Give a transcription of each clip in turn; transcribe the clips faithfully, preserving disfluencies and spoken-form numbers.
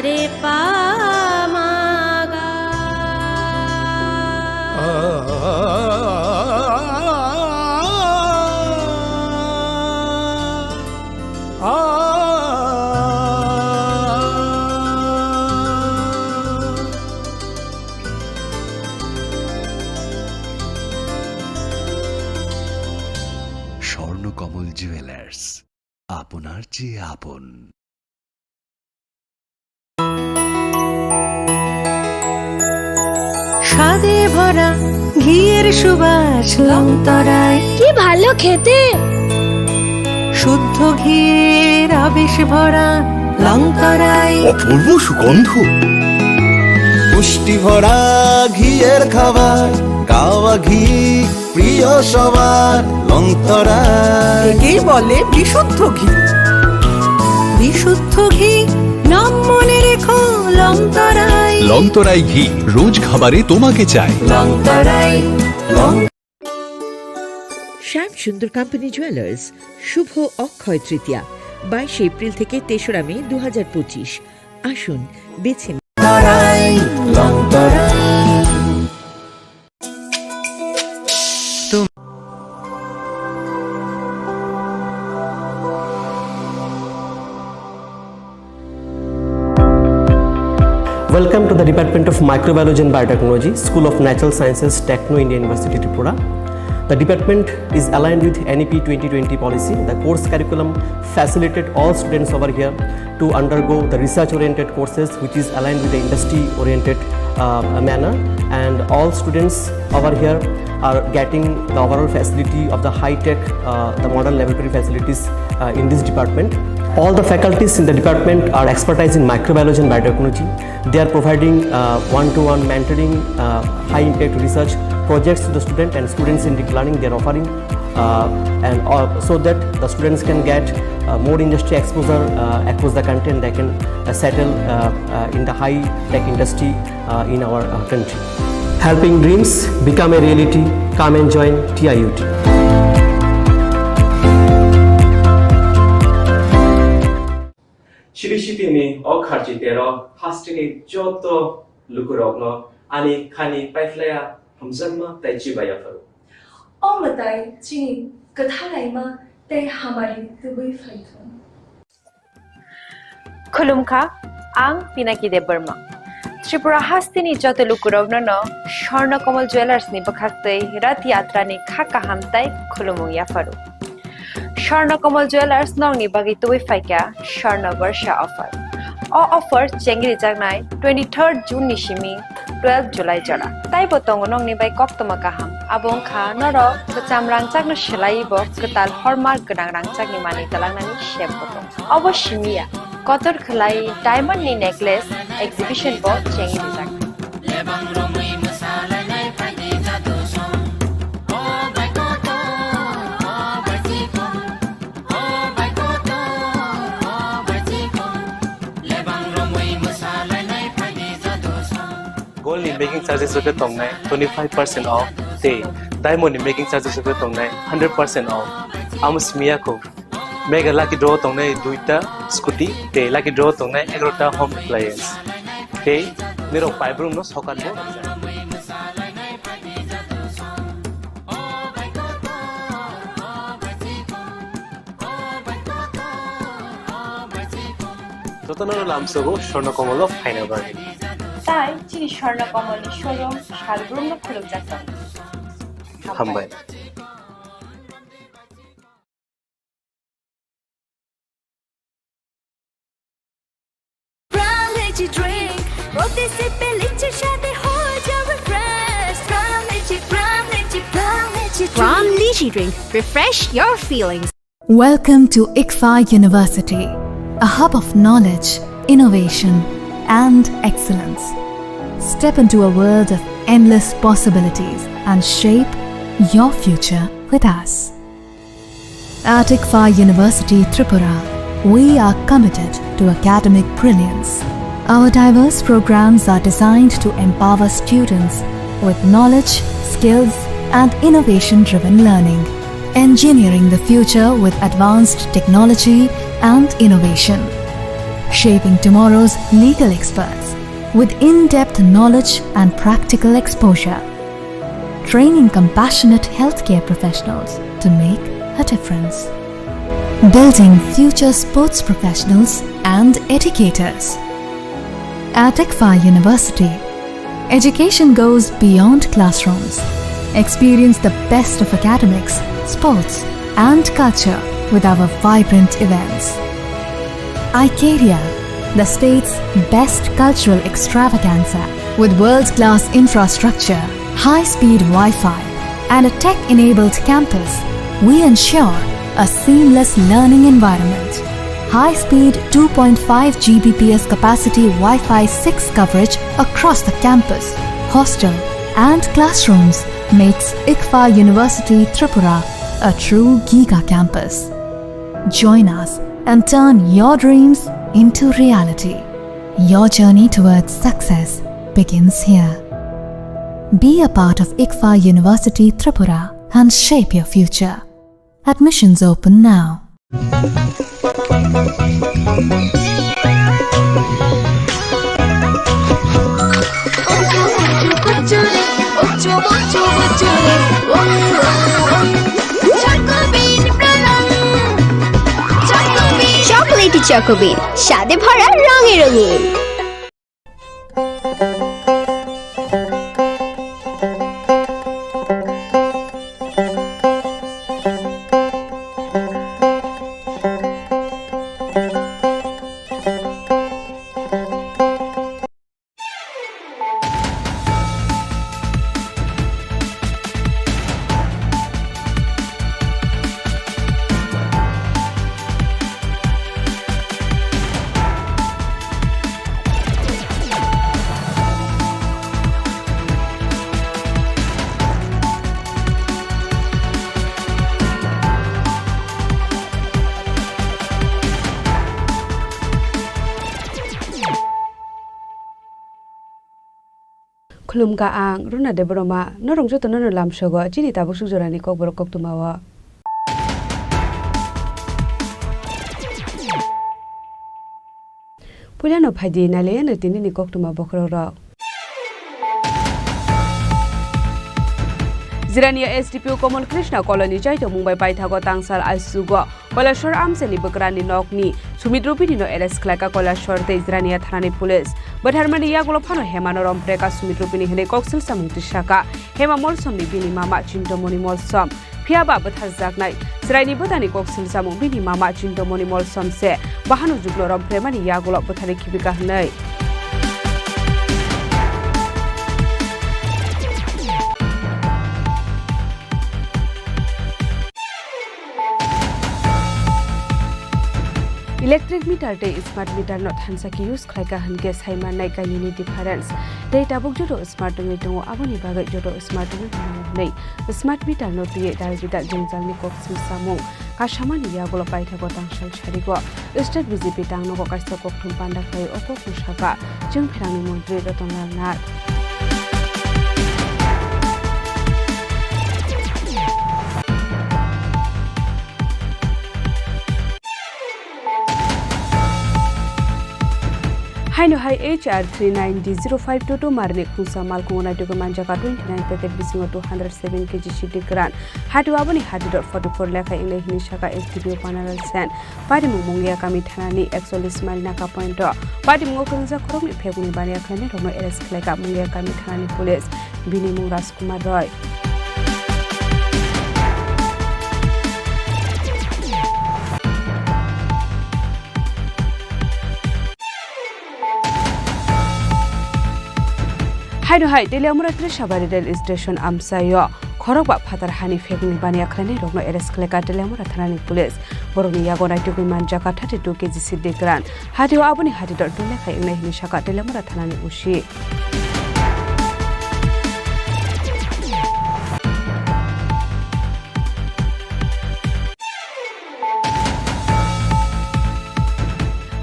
Re pa ma ga. Swarnakamal jewellers, আপনার চেয়ে আপন। স্বাদে ভরা ঘিয়ের সুবাস লংতরাই। কি ভালো খেতে। শুদ্ধ ঘিয়ের আবেশ ভরা লংতরাই। অপূর্ব সুগন্ধ। পুষ্টি ভরা ঘিয়ের খাবার, গাওয়া ঘি প্রিয় সবার, লংতরাই। একেই বলে বিশুদ্ধ ঘি। বিশুদ্ধ ঘি, নাম মনে রেখো, লংতরাই। লংতরাই ঘি, রোজ খাবারে তোমাকে চাই। লংতরাই, লং- শ্যাম সুন্দর কোম্পানি জুয়েলার্স, শুভ অক্ষয় তৃতীয়া, বাইশে এপ্রিল থেকে তেসরা মে দু হাজার পঁচিশ। আসুন, বেছে নিন। লংতরাই, লংতরাই। Welcome to the Department of Microbiology and Biotechnology, School of Natural Sciences, Techno India University, Tripura. The department is aligned with N E P twenty twenty policy. The course curriculum facilitate all students over here to undergo the research-oriented courses, which is aligned with the industry-oriented, uh, manner. And all students over here are getting the overall facility of the high-tech, uh, the modern laboratory facilities, uh, in this department. All the faculties in the department are expertise in microbiology and biotechnology. They are providing, uh, one-to-one mentoring, uh, high-impact research projects to the student and student-centric learning they are offering, uh, and, uh, so that the students can get, uh, more industry exposure, uh, across the country, and they can, uh, settle, uh, uh, in the high-tech industry, uh, in our, uh, country. Helping dreams become a reality. Come and join T I U T. Chiri sitini o kharchi tero hasteni joto lukurokno ani khani paiphlaiya hamjakma tei chibai yapharo. O mwtai chini kwthalaima tei hamari tubui phaithung. Khulumkha, ang Pinaki Debbarma. Tripura hasteni joto lukurokno no Swarna Kamal Jewellers ni bwkhaktwi Rath Yatra ni kha kaham tei khulumung yapharo. Swarna Kamal Jewellers nokni bagwi tubui phaikha Swarna Barsha offer. O offer chengrijaknai twenty-third June ni simi twelve July jora. Taibo tongo nokni bai koktwma kaham. Abo wngkha norok kwcham rangchakno swlaiwi bo kwtal hallmark gwnang rangchakni manwi twlangnani sep bo tongo. Obo simi ya, kotor khwlai diamond ni necklace exhibition bo chengrijaknai. Gold ni making charges rok khe tongnai twenty five percent off tei diamond ni making charges rok khe tongnai hundred percent off. Amo simi ya kho. Mega lucky draw tongnai duita scooty tei lucky draw tongnai egarota home appliance. Tei nirok paibrumno sokat bo. Jotono lamsogo Swarna Kamal o phaina bagwi. Tai chini Swarna Kamal ni showroom salbrumno khulumjak tongo. Hambai. Pram Lychee Drink, প্রতি সিপে লিচির স্বাদে হয়ে যাবে fresh। Pram Lychee, Pram Lychee, Pram Lychee Drink। Pram Lychee Drink, refresh your feelings। Welcome to ICFAI University, a hub of knowledge, innovation, and excellence. Step into a world of endless possibilities and shape your future with us. At ICFAI University Tripura, we are committed to academic brilliance. Our diverse programs are designed to empower students with knowledge, skills, and innovation-driven learning, engineering the future with advanced technology and innovation. Shaping tomorrow's legal experts with in-depth knowledge and practical exposure. Training compassionate healthcare professionals to make a difference. Building future sports professionals and educators. At ICFAR University, education goes beyond classrooms. Experience the best of academics, sports, and culture with our vibrant events. Icaria, the state's best cultural extravaganza. With world-class infrastructure, high-speed Wi-Fi, and a tech-enabled campus, we ensure a seamless learning environment. High-speed two point five G B P S capacity Wi-Fi six coverage across the campus, hostel, and classrooms makes ICFAR University Tripura a true giga campus. Join us and turn your dreams into reality. Your journey towards success begins here. Be a part of ICFAR University Tripura and shape your future. Admissions open now. Chocolatey Choco Bean, স্বাদে ভরা রঙে রঙিন। Khulumkha ang Runa Debbarma, norok jotono no lamsogo chini tabuk suk jorani kokborok koktwmao. Puilano phaidi nailaiano tinini koktwma bokhorokrok. Jirania S D P O Komol Krishna Colony chaitokmung bai paithago tangsal aisugo Koilashwar amchaini bwkrani nokni Sumit Rupini no arrest khlaika Koilashwar tei Jirania thanani police. Bwtharmani yagulo phano Hemano rompreka Sumit Rupini hwnwi koksil samung tisaka. Hema Molsomni bini mama Chintomoni Molsom. Phiya ba bwtharjaknai chwraini bwtani koksil samung bini mama Chintomoni Molsom se. Bahano juklo rompremani yagulo bwtharwi khibika hwnwi. Electric meter tei smart meter no thansa khe use khlaika hwnkhe sai mannai kainwini difference. Tei tabuk joto smart wngwi tongo, aboni bagwi joto smart wngwi mano hwnwi smart meter no twiwi dal bidal jwngjalni koksil samung kasamani yagulo paithago tangsal sarigo. State B J P tangnogo kaisa kokthum panda khlai o kok bwsaka chwng pherangni montri Ratan Lal Nath. Haino hai H R three nine D zero five two two marni khungsa malkhungo naitugwi manjaka twenty nine packet bisingo two hundred seven K G siddi kwran. Hatio aboni hati dot forty four lekha wngnai hwnwi saka S D P O Panaral Sen. Patimung Mungia kami thanani ekchollish mile naka point o patimungo kwrwngjak khoroknwi phekmungni baniya khlainairokno arrest khlaika Mungia kami thanani police. Bini mung Rajkumar Roy. Haino hai, Teliamura Trisabari rail station amchaio khorokba phatar hani phekmungni baniya khlainairokno arrest khlaika Teliamura thanani police. Borokni yago naitugwi manjaka thirty two K G siddi kwran. Hatio aboni hati dot dole khai wngnai hwnwi saka Teliamura thanani O C.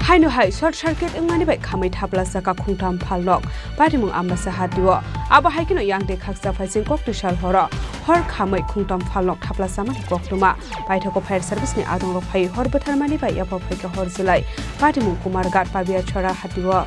Haino hai short circuit wngmani bai khamwi thaplasaka khungtham phalnok patimung Ambasa hatio. Abo hai kheno yang tei khaksa phaising koktwi sal horo Hor khamwi khungtom phalnok thapla chamani koktwma. Paithago fire service ni adongrok phaiwi hor bwtharmani bai yapha phaikha hor jwlai. Patimung Kumarghat Pabiachora hatio.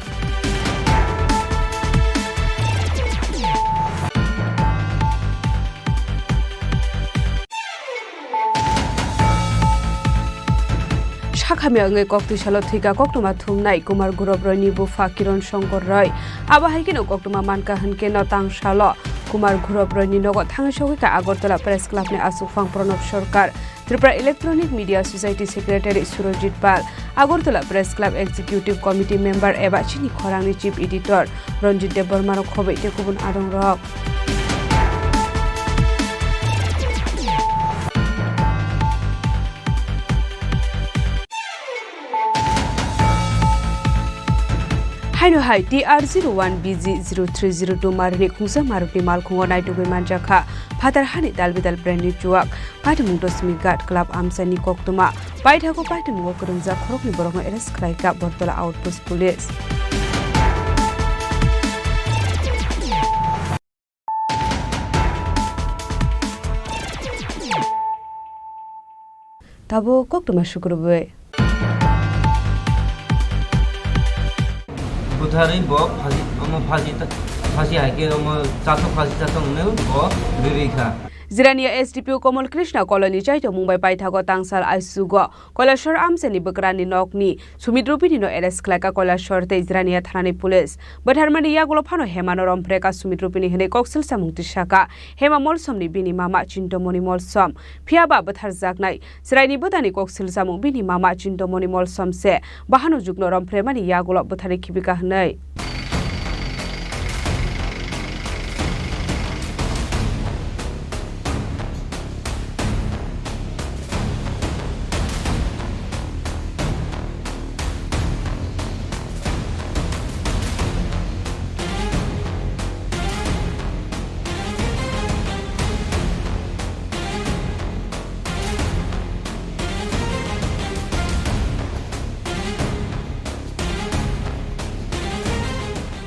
Sakhamya wngwi koktwi salo thwikha koktwma thumnai Kumar Gurop Royni bupha Kiron Shankar Roy. Abo hai kheno koktwma mankha hwnkhe no tang salo Kumar Gurop Royni nogo thangwi sogwikha Agartala Press Club ni aswkphang Pranab Sarkar, Tripura Electronic Media Society Secretary Surojit Pal, Agartala Press Club Executive Committee Member eba chini khorangni Chief Editor Ranjit Debbarma rok khobwi tei kubun adongrok. Haino hai T R zero one B G zero three zero two marini khungsa marokni malkhungo naitugwi manjakha phatar hani dalbidal brandni chuak. Patimung Dosmi Ghat Club amchaini koktwma. Paithago paitimungo kwrwngjak khoroknwi borokno arrest khlaikha Bortola Outpost Police. Tabuk koktwma sukurubwi. Bwtharwi bo phasi, omo phasi ta-, phasi hai khe omo chathok phasi chathok hwnwi bo rwrwi kha. Jirania S D P O Komol Krishna Koloni chaitomung bai paithago tangsal aisugo Koilashwar amchaini bwkrani nokni Sumit Rupini no arrest khlaikha Koilashwar tei Jirania thanani police. Bwtharmani yagulo phano Hemano romphrekha Sumit Rupini hwnwi koksil samung tisakha. Hema Molsomni bini mama Chintamoni Molsom. Phiyaba bwtharjaknai chwraini bwtani koksil samung bini mama Chintamoni Molsom se. Bahano jukno romphrekmani yagulo bwtharwi khibika hwnwi.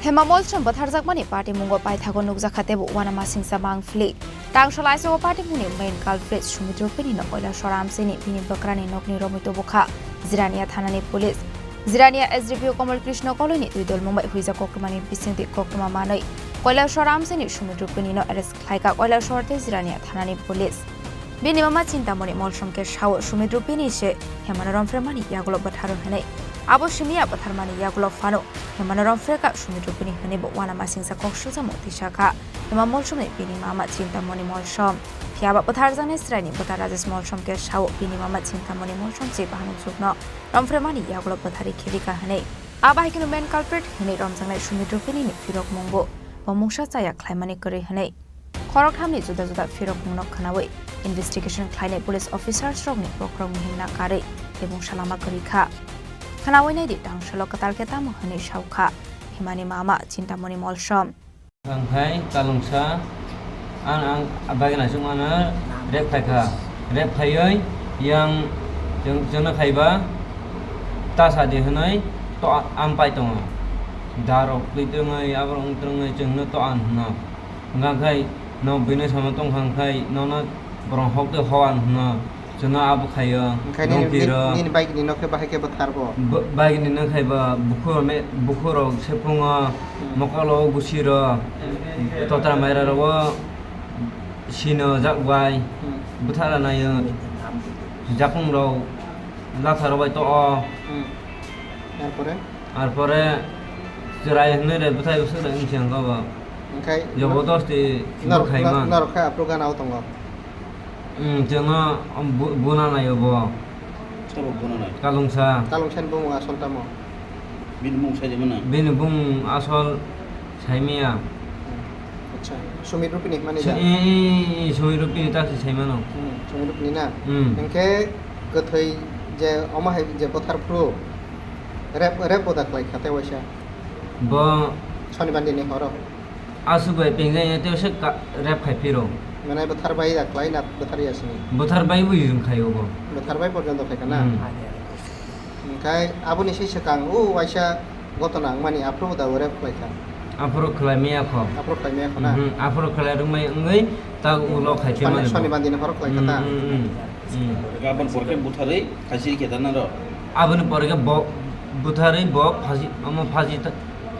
Hema Molsom bwtharjakmani patimungo paithago nukjakha teibo uanamasingcha mangphili. Tangsa laisao patimungni main culprit Sumit Rupini no Koilashwar amchaini bini bwkrani nokni romwi tubukha Jirania thanani police. Jirania S D P O Komol Krishna Koloni twi dolmung bai huijak koktwmani bisingtwi koktwma manwi Koilashwar amchaini Sumit Rupini no arrest khlaikha Koilashwar tei Jirania thanani police. Bini mama Chintamoni Molsom khe sao Sumit Rupini se Hemano romphrekmani yagulo bwtharo hwnwi. Abo simiya bwtharmani yagulo phano Hemano romphrekha Sumit Rupini hwnwi bo uanamasingcha kok sujamo tisakha. Hema Molsomni bini mama Chintamoni Molsom. Phiyaba bwtharjaknai chwraini bwta Rajesh Molsom khe sao bini mama Chintamoni Molsom se bahano jukno romphrekmani yagulo bwtharwi khibika hwnwi. Abo hai kheno main culprit hwnwi romjaknai Sumit Rupini ni phirokmungbo bo mungsa chaya khlaimani kwrwi hwnwi. Khoroktham ni juda juda phirokmungno khwnawi investigation khlainai police officers rokni bokhorok mihimna karwi tei mungsa lama kwrwi kha. Khwnawi naidi tangsalo kwtal khe tamo hwnwi saukha Hemani mama Chintamoni Molsom. Ang khai Kalungsa, ang, ang bagina chwng ano rep khai kha. Rep khaiwi yang chwng, chwngno khaiba ta sadi hwnwi to ampai tongo. Darok twi twngwi aborok wng twngwi chwngno to an hwno. Hwnkha khai no buino sama tongkha khai nono borok hok twi ho an hwno. Chwngno abo khaio, hwnkhe nini, nini, nini bike ni nokhe bahai khe bwtharbo? Bo-, bike ni nokhe bo bukhuk me-, bukhuk rok sephungo, hmm, mokolo gusiro, hmm, totra maira rogo sino jak bai, hmm, bwthara naio, jakung rok latha rok bai to o. Hmm. Arpore? Arpore chwrai hwnwi re bwthai bwswk rok wng siyang kha bo. Hwnkhe jobodosti norok, bwkhai norok, man. Norok khe aphuru gana o tongo? Hmm, chwngno bu-, buna naio bo. Sobo buna nai? Kalungsa. Kalungsani bumung asol tamo? Bini bumung sai di mano? Bini bumung asol saimaya. Hmm. Acha. Sumit Rupini hwnmani da? Sa-, eh, eh, Sumit Rupini ta se saimano. Hmm, Sumit Rupini na? Hmm. Hwnkhe kwthwi je omo hai je bwthar phuru rep, rep bo da khlai kha tei waisa? Bo Sonibar dini horo. Aswk bai pengjak ya tei se ka-, rep khai phiro. Mane bwthar bai da khlai na bwthar ya sini? Bwthar bai bo yung khai obo. Bwthar bai porjonto khai kana? Hmm. Hwnkhe aboni se swkang o waisa gotona wngmani aphuru da rep khlai kha. Aphuru khlai maya kho. Aphuru khlai maya kho na? Mhm, aphuru khlai rwmai wngwi ta ulo khai Soni, mani bo. Soni bandi ni phoro khlai kha ta? Mm, mm, mm, mm. Aboni pore khe butharwi khaisi khe ta naro? Aboni pore khe bo butharwi bo phasi, omo phasi ta,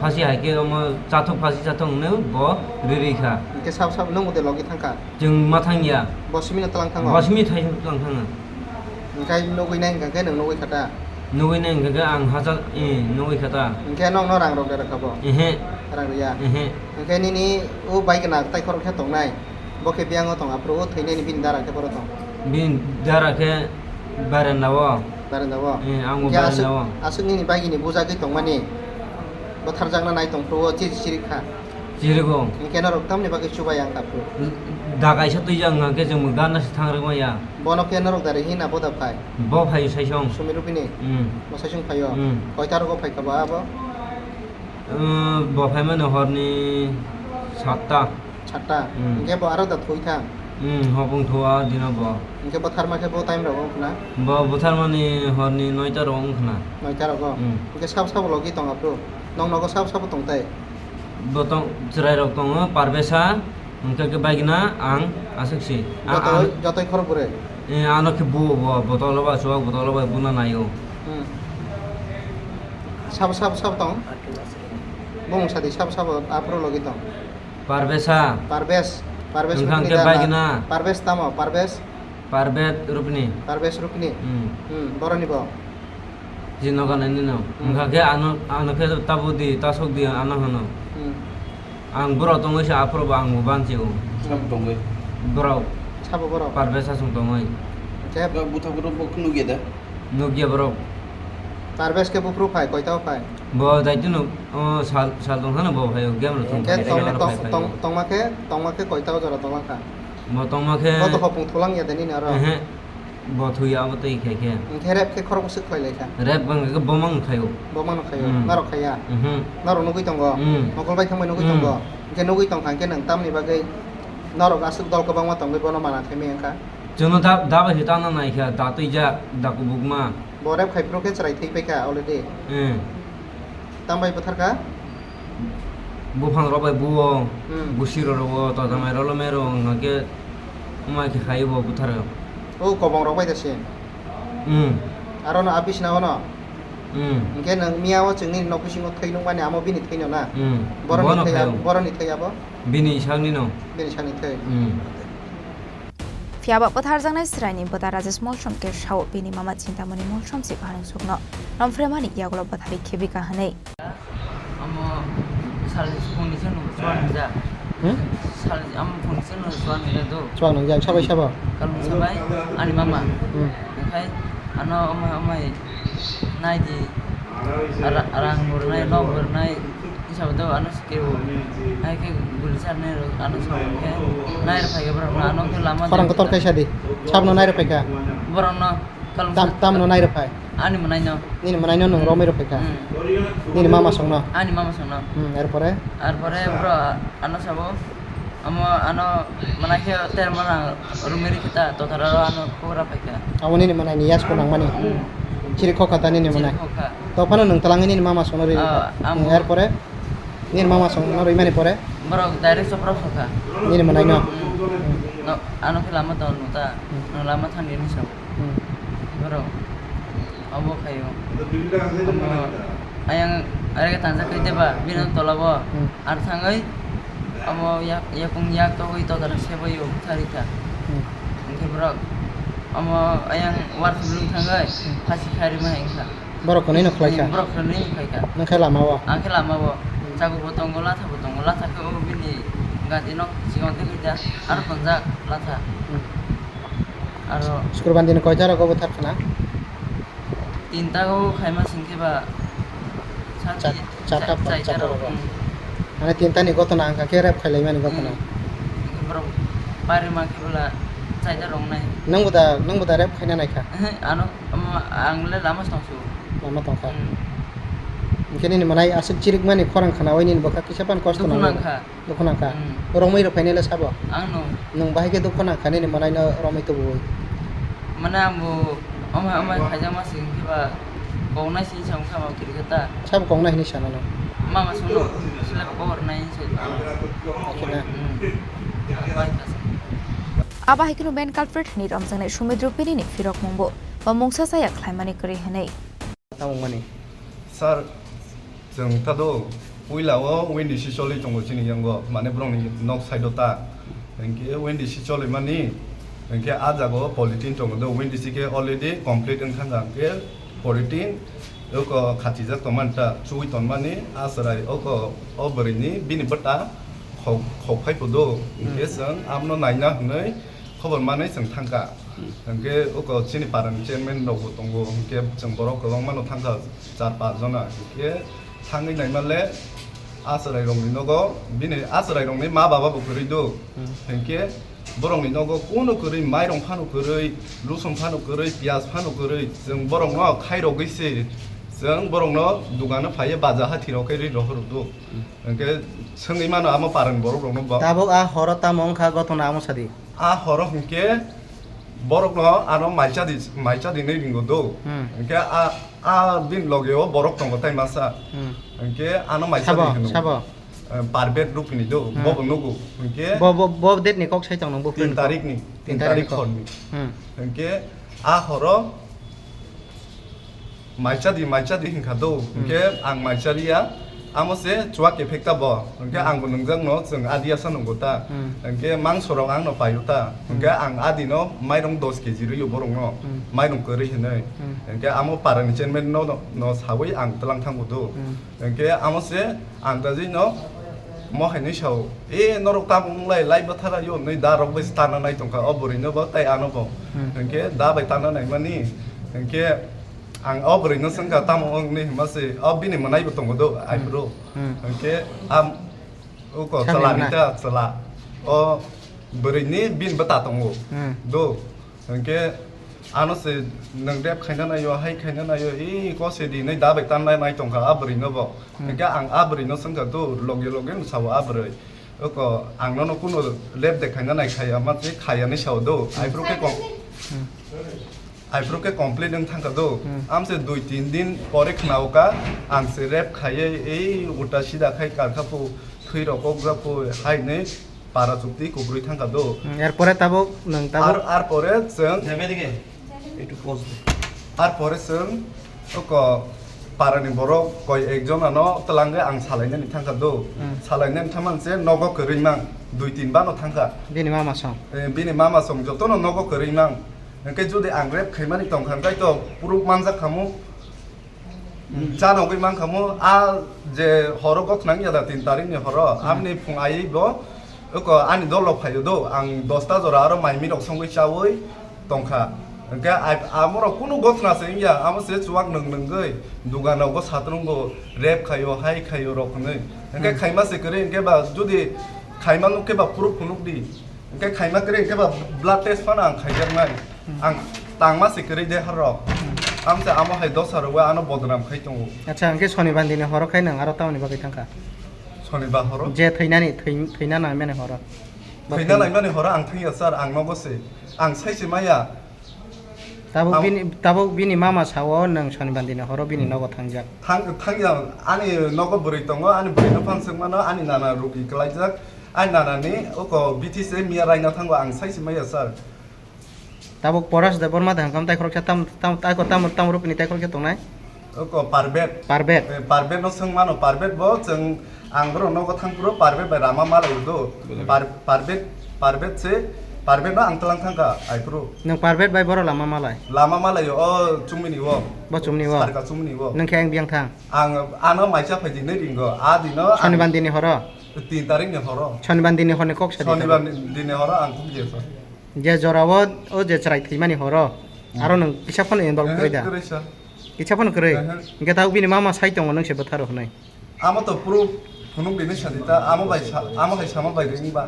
phasi hai khe omo chathok phasi chathok hwnwi bo riri kha. Hwnkhe sab sab nwng bo de logi thang kha? Chwng ma thang ya. Bo simi no tlang thango? Bo simi thai tlang thango. Hwnkhe nugwi nai hwnkha khe nwng nugwi kha ta? Nugwi nai hwnkha khe ang hachal, eh, nugwi kha ta? Hwnkhe nokno rang rok de rwkha bo? Ehe. Rang rwya? Ehe. Hwnkhe nini o bai gana tai khorok khe tongnai? Bo khe biyang o tong, aphuru o thwinani bini dara khe boro tong? Bini dara khe barenda o. Barenda o? Eh, ang bo barenda o. Hwnkhe aswk, aswk nini bagini bujagwi tongmani bwtharjakna nai tong phuru o chiri chiri kha? Chirigo. Hwnkhe norok tamni bagwi chubai ang kha phuru? Da kaisa twijak wngkha khe chwng bo gana se thang rwmaya. Bono khe norok dari hina boda phai? Bo phaio saisong. Sumi rupini? Hmm. Bo saisong phaio? Hmm. Koita rogo phaikha bo abo? Hmm, bo phaimani horni satta. Satta? Hmm. Hwnkhe bo aro da thwi thang? Hmm, hopung thua dino bo. Hwnkhe bwtharma khe bo time rogo wngkha na? Bo bwtharmani horni noita rogo wngkha na. Noita rogo? Hmm. Hwnkhe sabo sabo logi tong aphuru? Nong nogo sabo sabo tong tai? Bo tong, chwrai rok tongo, Parvesa, hwnkhe khe bagina ang aswk si. A-, joto, ano, jotoi khorok bwrwi? Eh, ano khe buo bo, botolo ba, chuwak botolo bai buna naio. Hmm. Sabo, sabo, sabo tong? Bumung sadi sabo, sabo aphuru logi tong? Parvesa. Parves, Parves hwnkha rukni khe da na? Bagina. Parves tamo, Parves? Parvet Rupni. Parves Rupni? Hmm. Hmm, boroni bo? Jinoga nai nino. Hmm. Wngkha khe ano, ano khe tabo di, tasok di ano hwno. Hmm. Ang borok tongwi se aphuru bo ang bo banchi o. Sabo tongwi? Borok. Sabo borok? Parves aswng tongwi. Khe? Bwthak borok bo nukya da? Nukya borok. Parves khe buphuru phai, koita o phai? Bo daitino, o, sal, sal tong hano bo phaio, game rok thung khe phai, tong, game rok tong, phai, phai. Tong, tongma khe, tongma khe koita o jora tongma kha? Bo tongma khe. Bo to hopung thulang ya de nini aro? Ehe. Bo thuya abo twi khai khe. Hwnkhe rep khe khorok bwswk khlai lai kha? Rep bang khe bo mang khaio. Bo mang khaio. Hmm. Norok khaiya? Mhm. Norok nugwi tongo? Hmm. Mokol bai thangbai nugwi tongo? Hmm. Hwnkhe nugwi tong kha hwnkhe nwng tamni bagwi norok aswk dol kwbangma tongwi bono mana khe maya wngkha? Chwngno da, da bai se tangna nai kha, da twijak, da kubukma. Bo rep khai phuru khe chwrai thwi pai kha already. Hmm. Tambai bwthar kha? Buphang rok bai buo, hmm, busi rok rwo, toja mai rolo mero, hwnkha khe wngma khe khai bo butharo. O kobong rok bai da se? Hmm. Aro no a bisna o no? Hmm. Hwnkhe nwng miya o chwngni nok bisingo thwi nukmani amo bini thwi no na? Hmm. Boroni thwi, boroni thwi abo? Bini sakni no. Bini sakni thwi. Hmm. Phiya ba bwtharjaknai chwraini bwta Rajesh Molsom khe sao bini mama Chintamoni Molsom se phanang sukno romphre mani yagulo bwtharwi khebika hwnwi. Amo salni phone ni seno chuan nungja. Hmm? Salni amo phone ni seno chuan nungja do. Chuan nungja, sabai sabo? Kalung sabai, ani mama. Hmm. Okhai ano amai, amai nai di. Ara-, arang bernai, nok bernai. Sabo do ano Kebo, hai khe guli charnai rok ano sabo khe nai rw phai khe borok no ano khe lama khorang kotor kaisa di. Sabno nai rw phai kha. Borok no kalung tam, sa-, tamno nai rw phai. Ani mwnai no. Nini mwnai no nwng romwi rw phai kha. Hmm. Nini mama song no. Ani mama song no. Hmm, erpore? Erpore bro ano sabo, amo ano mwnai khe ter mana romwi rw khe ta tothara ro ano khobor rw phai kha. Amo nini mwnai ni yas ko nang mani. Hmm. Chiri khokha ta nini mwnai. Chiri khokha. To phano nwng twlangwi nini mama song no ri rw kha. Ah, amo. Hmm, erpore? Nini mama song no rwimani pore? Borok direct chopra sokha. Nini mwnai no? Hmm. No, ano khe lama tong nung ta. Hmm. No lama thang nini song. Hmm. Borok obo khaio. Omo ayang arega tanjak kai deba, bini tola bo. Hmm. Ar thangwi omo yak, yakung yak togwi toda seboi o thari kha. Hmm. Hwnkhe borok omo ayang war khulung thangwi, hmm, phasi kharima hai wngkha. Borok hwnwi no khlai kha? Hmm, borok hwnwi no khlai kha. Nang khe lama o? Ang khe lama o. Hmm. Chago bo tongo, latha bo tongo, latha khe o bini gati nok chikon tei khe aro tonjak latha. Hmm. Aro Sukurban din koita rogo bo thar khna? Tinta o khaima sing khe ba sa Cha-, ti-, charta cha-, pa, charta charta rogo. Hmm. Mane tinta ni gotona wngkha khe rep khailai mani gotona. Hmm. Borok pari ma khe bwla chaita rok nai. Nang bo da, nang bo da rep khaina nai kha? Ehe, ano, omo ang le lama tong su. Lama tong kha. Hmm. Hwnkhe nini mwnai aswk chirikmani khorang khnaui nini bwkha kisa phano kosto nangya. Dukhu nang kha. Dukhu nang kha. Hmm. Romwi rw phainai le sabo? Ang no. Nwng bahai khe dukhu nang kha nini mwnai no romwi tubuwi. Mane ang bo omo, omo khaijak ma sing khe ba kok nai sing sa wngkha ma kiri khe ta. Sabo kok nai hinwi sana no? Mama sungno, sila ko bor nai se. Aba hai kheno main culprit hinwi romjaknai Sumedro Pini ni phirok mungbo ba mungsa chaya khlaimani kwrwi hinwi. Tamungmani. Sir, chwng ta do, puila o Windy Sicholi tongo chini yango, mane borokni nok side o ta. Hinkhe Windy Sicholi mani, hinkhe a jaga o polythene tongo do, Windy si khe already complete wngkha, hinkhe polythene oko khatijak tongmani ta, chuwi tongmani, a chwrai oko o bwrwini bini bwta khok, khok phai phudo. Hinkhe chwng amno naina hwnwi khobor manwi chwng thangkha. Hinkhe oko chini parani chairman rokbo tongo, hinkhe chwng borok kwbangmano thangkha, char panch jona. Hinkhe thangwi naimale a chwrairokni nogo, bini a chwrairokni ma baba bo kwrwi do. Hinkhe borokni nogo kunu kwrwi, mairong phano kwrwi, lusong phano kwrwi, piyaj phano kwrwi, chwng borokno khairogwi se, chwng borokno dugano phaiwi baja hathirok khe rwi rohorok do. Hinkhe swngwi mano amo parani borokrokno bo. Tabuk a horo tamo wngkha gotona amo sadi? A horo hinkhe borokno ano maisa di, maisa dinwi ringo do. Hmm. Hinkhe a, a bini logeo borok tongo tai masa. Hmm. Hinkhe ano maisa di hino. Sabo, sabo? Eh, Parbet Rupini do, hmm, bobo nugo. Hinkhe bo, bo, bo date ni kok sai tong nang bo tin tarikni, tin tarik ni kok. Tin tarik ni hor ni. Hmm. Hinkhe a horo Maisa di, maisa di hinkha do. Hmm. Hinkhe ang maisa riya. Amo se chuak kephek ta bo. Hinkhe, hmm, ang bo nungjakno chwng adi asa nungo ta. Hmm. Hinkhe mangso rok ang no paio ta. Hmm. Hinkhe ang adi no mairong dos keji rwio borok no. Hmm. Mairong kwrwi hinwi. Hmm. Hinkhe amo parani chairman no, no, no sawi ang tlang thango do. Hmm. Hinkhe amo se ang ta jwi no mo hai nwi sao, "E, norok tamo wng lai, lai bwthara yo," hwnwi da rok bai se tana nai tongkha, o bwrwi no bo tei ano bo. Hmm. Hinkhe da bai tana nai mani, hinkhe ang o bwrwi no swngkha, "Tamo wng?" hwnwi hwnma se, o bini mwnai bo tongo do, hmm, aibro. Hmm. Hinkhe am, uko chwla ni ta chwla, o bwrwi ni bini bwta tongo, hmm, do. Hinkhe ano se nwng rep khaina naio, hai khaina naio, e kose di hinwi da bai tanna nai tongkha a bwrwi no bo. Hmm. Hinkhe ang a bwrwi no swngkha, "Tu loge loge no sao a bwrwi. Oko ang nono kuno rep de khaina nai khaya ma se khaya hinwi sao do." Hmm. Aibro khe kom-, hmm, aibro khe complete wng thangkha do. Hmm. Am se dui tin din pore khna o ka ang se rep khaiye ei ulta sida khai karkha pu, thwi rok kok jak pu hai hinwi para chukti kubrwi thangkha do. Hmm, er pore tabuk nwng tabuk? Ar, ar pore chwng, ar pore chwng oko parani borok koi ek jona no twlangwi ang salainani thangkha do. Hmm. Salainani thangmani se nogo kwrwi mang, dui tin bano thangkha. Bini mama song? Eh, bini mama song jotono nogo kwrwi mang. Hinkhe jodi ang rep khaimani tongkha, hinkhe to proof manjak khamu. Chana ugwi mankha mo, a je horo gothnang ya da tin tarikni horo, hmm, amni phung aiwi bo, oko ani dolo phaio do, ang dosta jora aro mai mirok songwi chawi tongkha. Hinkhe ai, amorok kunu gothna se wngya, amo se chuwak nwng nwngwi, dugano go satrungo, rep khaio, hai khaio rok hwnwi. Hinkhe, hmm, khaima se kwrwi, hinkhe ba jodi khaima nuk khe ba proof phunuk di. Hinkhe khaima kwrwi, hinkhe ba blood test phano ang khaijaknai. Hmm. Ang tangma se kwrwi de harok. Hmm. Amsa amo hai dosa rwwi ano bodnam khai tongo. Acha, hinkhe Sonibandini horo khai nwng aro tamoni bagwi thangkha? Sonibar horo? Je thwinani, thwi-, thwina naimani horo. Ba thwina thwi- naimani horo ang thangya sir, ang nogo se. Ang saise maya. Tabuk, am- bini, tabuk bini mama sao nwng Sonibandini horo bini nogo thangjak. Thang, thangya, ani nogo bwrwi tongo, ani bwrwino phan swngmano, ani nana rugi kwlaijak. Ani nanani oko B T C miya raina thango, ang saisi maya sir. Tabuk Poras Debbarma de hangkam taikhoroksa tam, tam, taiko tam, tam rupini taikhoroksa tongnai? Oko Parbet. Parbet. Eh, Parbet no swng mano, Parbet bo chwng ang borok nogo thang phuru Parbet bai lama malai do. Belai. Par-, Parbet, Parbet se, Parbet no ang tlang thangkha ai phuru. Nwng Parbet bai borok lama malai? Lama malai o chumini o. Bo chumni o? Sarka chumni o. Nwng khe ang biyang thang? Ang ano maisa phai di nai ringo, a dino ang Sonibandini horo? Tin tarikni horo. Sonibandini horni kok sa di. Sonibandini horo ang kok di sa. Je jorao o je chwrai thwimani horo, hmm, aro nwng kisa phano involve, ehe, kwrwi da? Kwrwi sa. Kisa phano kwrwi? Ehe. Hinkhe tabuk bini mama sai tongo nwng se bwtharo hwnwi? Amo to proof phunuk bini sadi ta, amo bai sa, amo hai sama bai ring ba.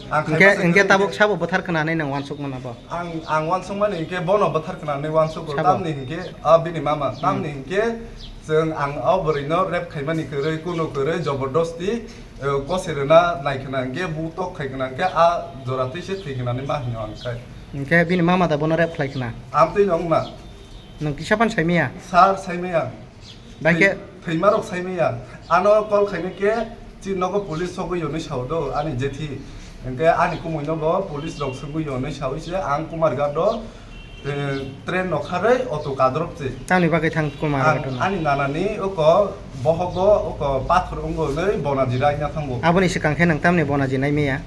Ang hinkhe, khai masa hinkhe kwrwi tabuk hinkhe sabo bwthar khna hinwi nwng uansuk mano bo? Ang, ang uansuk mani hinkhe bono bwthar khna hinwi uansuk sabo? Tamni hinkhe, a bini mama, hmm, tamni hinkhe chwng ang o bwrwino rape khaimani kwrwi, kunu kwrwi, jobordosti, eh, kose rwna nai khna hinkhe, bu tok khai khna hinkhe, a jora twi se thwi khna hinwi ma hino ang khai. Hinkhe bini mama da bono rape khlai khna? Amtwi no wngma. Nwng kisa phano saimaya? Sir, saimaya. Bai khe? Thwi-, thwimarok saimaya. Ano call khaina khe chini nogo police sogwi hwnwi sao do ani jethi. Hwnkhe ani kumui nogo police rok swngwi hwnwi saui se ang Kumarghat o, eh, train no kharwi auto kadrop se. Tamni bagwi thang Kumarghat o? Ang ani nanani oko bohogo oko pathor wngo hwnwi bonaji raina thango. Aboni swkang khe nwng tamni bonaji nai maya?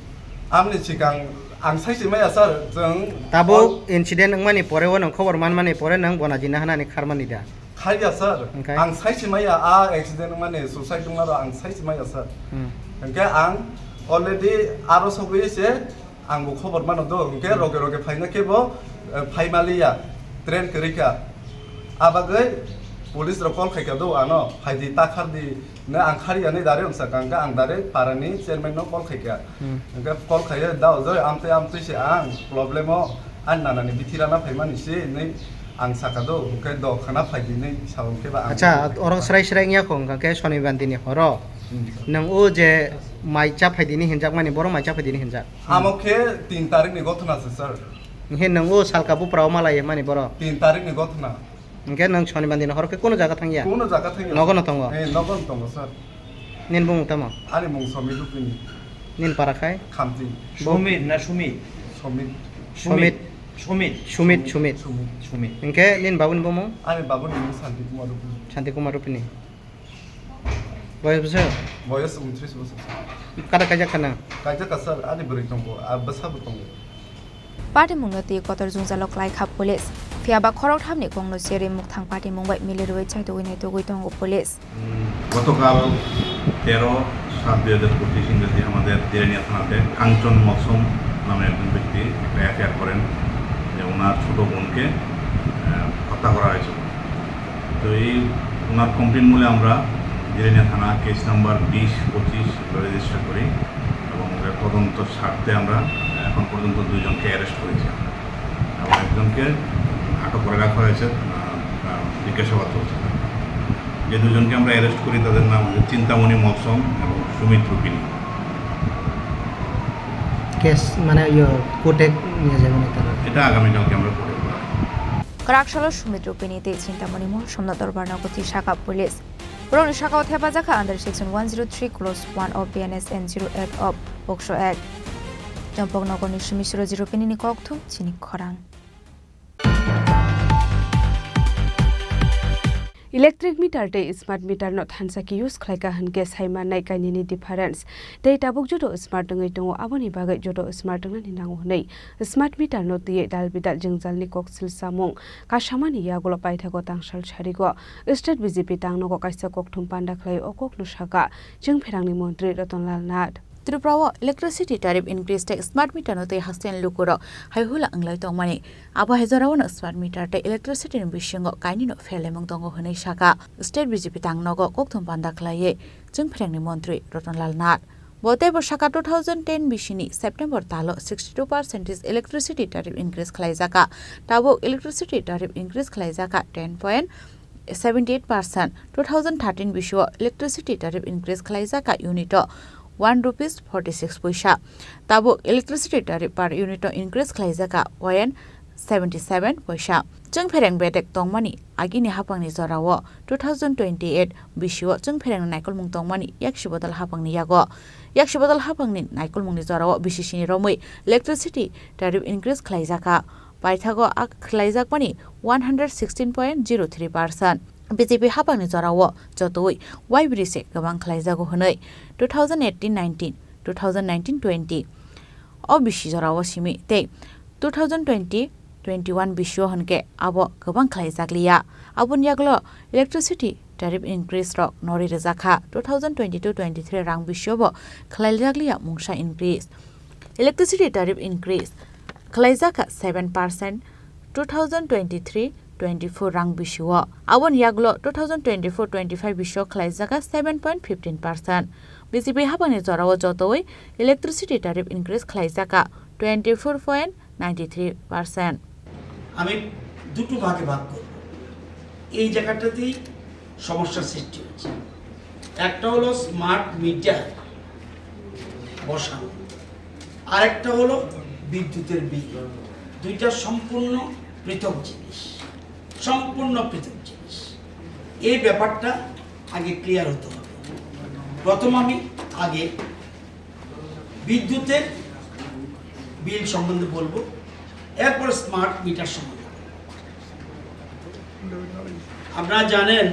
Amni swkang ang sai se maya sir, chwng tabuk incident wngmani pore o nwng khobor manmani pore nwng bonaji na hanani kharmani da? Khaiya sir, hwnkhe? Ang sai se maya a accident wngmani suicide wngma rok ang sai se maya sir. Hmm. Hwnkhe ang already aro sogwi se ang bo khobor mano do, hwnkhe roge roge phaina khe bo, eh, phaimaliya, train kwrwi kha. A bagwi police rok call khaikha do ano, phaidi ta khardi, no ang khari ani direct wngsa kha, hwnkhe ang direct parani chairman no call khaikha. Hmm. Hwnkhe call khaiya, "Da ojoi, amtwi amtwi se ang problem o, ani nanani bithi rana phaimani se," hinwi ang sakha do, hwnkhe do khana phaidi hinwi sa hwnkhe ba ang. Acha, oro srai srai wngya kho, hwnkhe Sonibandini horo. Hmm. Nwng o je mai cha phaidini hinjakmani, boro mai cha phaidini hinjak. Amo khe tin tarikh ni gothona se, sir. Hwnkhe nwng o salka bupra o malai mani boro? Tin tarikh ni gothona. Hwnkhe nwng Sonibandini horo khe kuno jaga thangya? Kuno jaga thangya. Nogo no tongo? Eh, nogo no tongo, sir. Nini bumung tamo? Ani mung Somit Rupini. Nini para khai? Khamti. Bo- Somit na Sumit? Somit. Somit. Somit. Sumit, Sumit. Sumit. Sumit. Hwnkhe nini babuni bumung? Ani babuni mung Santi Kumar Rupini. Santi Kumar Rupini. Boyos bwswk? Boyos umtris bosor. Kada kaijak kha nang? Kaijak kha, sir, ani bwrwi tongo, a bwsa bo tongo. Patimungno twi kotor jwngjalo klai kha police. Phiya ba khoroktham ni kokno cherwi mukthang patimung bai milirwi chaitugwi naitugwi tongo police. উম, গতকাল তেরো সাত দুই হাজার পঁচিশ ইংরেজি আমাদের জিরানিয়া থানাতে কাঞ্চন মলসম নামে একজন ব্যক্তি একটা এফআইআর করেন যে ওনার ছোট বোনকে, আহ, হত্যা করা হয়েছে। তো এই ওনার কমপ্লেন মূলে আমরা জিরানিয়া থানা কেস নাম্বার বিশ পঁচিশ রেজিস্টার করি এবং ওদের তদন্ত স্বার্থে আমরা এখন পর্যন্ত দুইজনকে অ্যারেস্ট করেছি আমরা। এবং একজনকে আটক করে রাখা হয়েছে, আহ, আহ, জিজ্ঞাসাবাদ চলছে। যে দুজনকে আমরা অ্যারেস্ট করি তাদের নাম হচ্ছে চিন্তামণি মলসম এবং সুমিত রুপিনী। কেস মানে ইয়ে কোর্টে নিয়ে যাবেন তারা? এটা আগামীকালকে আমরা কোর্টে করা হবে। Kwrak salo Sumit Rupini tei Chintamoni Molsomno dorbar nogo twi sakha police. Borokni sakao thepajak kha under section one zero three clause one of B N S and zero eight of pokso act. Chompok nogorni simi Suroji Rupini ni kokthum chini khorang. Electric meter tei smart meter no thansa khe use khlai kha hwn khe sai mannai kainwini difference. Tei tabuk joto smart wngwi tongo, aboni bagwi joto smart wngnani nango hwnwi smart meter no twiwi dal bidal jwngjalni koksil samung kasamani yagulo paithago tangsal sarigo. State B J P tangnogo kaisa kokthum panda khlai o kokno sakha Chwngpherangni montri Ratan Lal Nath. Tripura o electricity tariff increase tei smart meter no twi hasteni lukurok hai hula wnglai tongmani. Abo hai jorao no smart meter tei electricity ni bisingo kainwi no pherlaimung tongo hwnwi sakha State B J P tangnogo kokthum panda khlaiwi Chwngpherangni montri Ratan Lal Nath. Bo teibo sakha two thousand ten bisini September talo sixty two percent electricity tariff increase khlaijakha. Tabuk electricity tariff increase khlaijakha ten point seventy eight percent. Two thousand thirteen bisio electricity tariff increase khlaijak kha unit o one rupees forty six poisa. Tabuk electricity tariff per unit o increase khlaijak kha one seventy seven poisa. Chwngphereng bedek tongmani agini haphangni jorao two thousand twenty eight bisio chwngpherengni naikolmung tongmani yaksi bodol haphangni yago. Yaksi bodol haphangni naikolmungni jorao B C C ni romwi electricity tariff increase khlaijak kha. Paithago a khlaijakmani one hundred sixteen point zero three percent. B J P haphangni jorao jotoi waibrwi se kwbang khlaijago hwnwi two thousand eighteen nineteen, two thousand nineteen twenty o bisi jorao simi tei two thousand twenty twenty one bisio hwnkhe abo kwbang khlaijakliya. Aboni yagulo electricity tariff increase rok norwi rwjakha, two thousand twenty two twenty three rang bisio bo khlaijakliya mungsa increase. Electricity tariff increase khlaijakha seven percent two thousand twenty three twenty four rang bisio. Aboni yagulo two thousand twenty four twenty five bisio khlaijakha seven point fifteen percent. B J P haphangni jorao jotoi electricity tariff increase khlaijakha twenty four point ninety three percent. আমি দুটো ভাগে ভাগ করব। এই জায়গাটাতেই সমস্যা সৃষ্টি হচ্ছে। একটা হলো স্মার্ট মিটার বসানো, আরেকটা হলো বিদ্যুতের বিল। দুইটা সম্পূর্ণ পৃথক জিনিস, সম্পূর্ণ পৃথক জিনিস। এই ব্যাপারটা আগে ক্লিয়ার হতে হবে। প্রথম আমি আগে বিদ্যুতের বিল সম্বন্ধে বলবো, এরপর স্মার্ট মিটার সম্বন্ধে। আপনারা জানেন,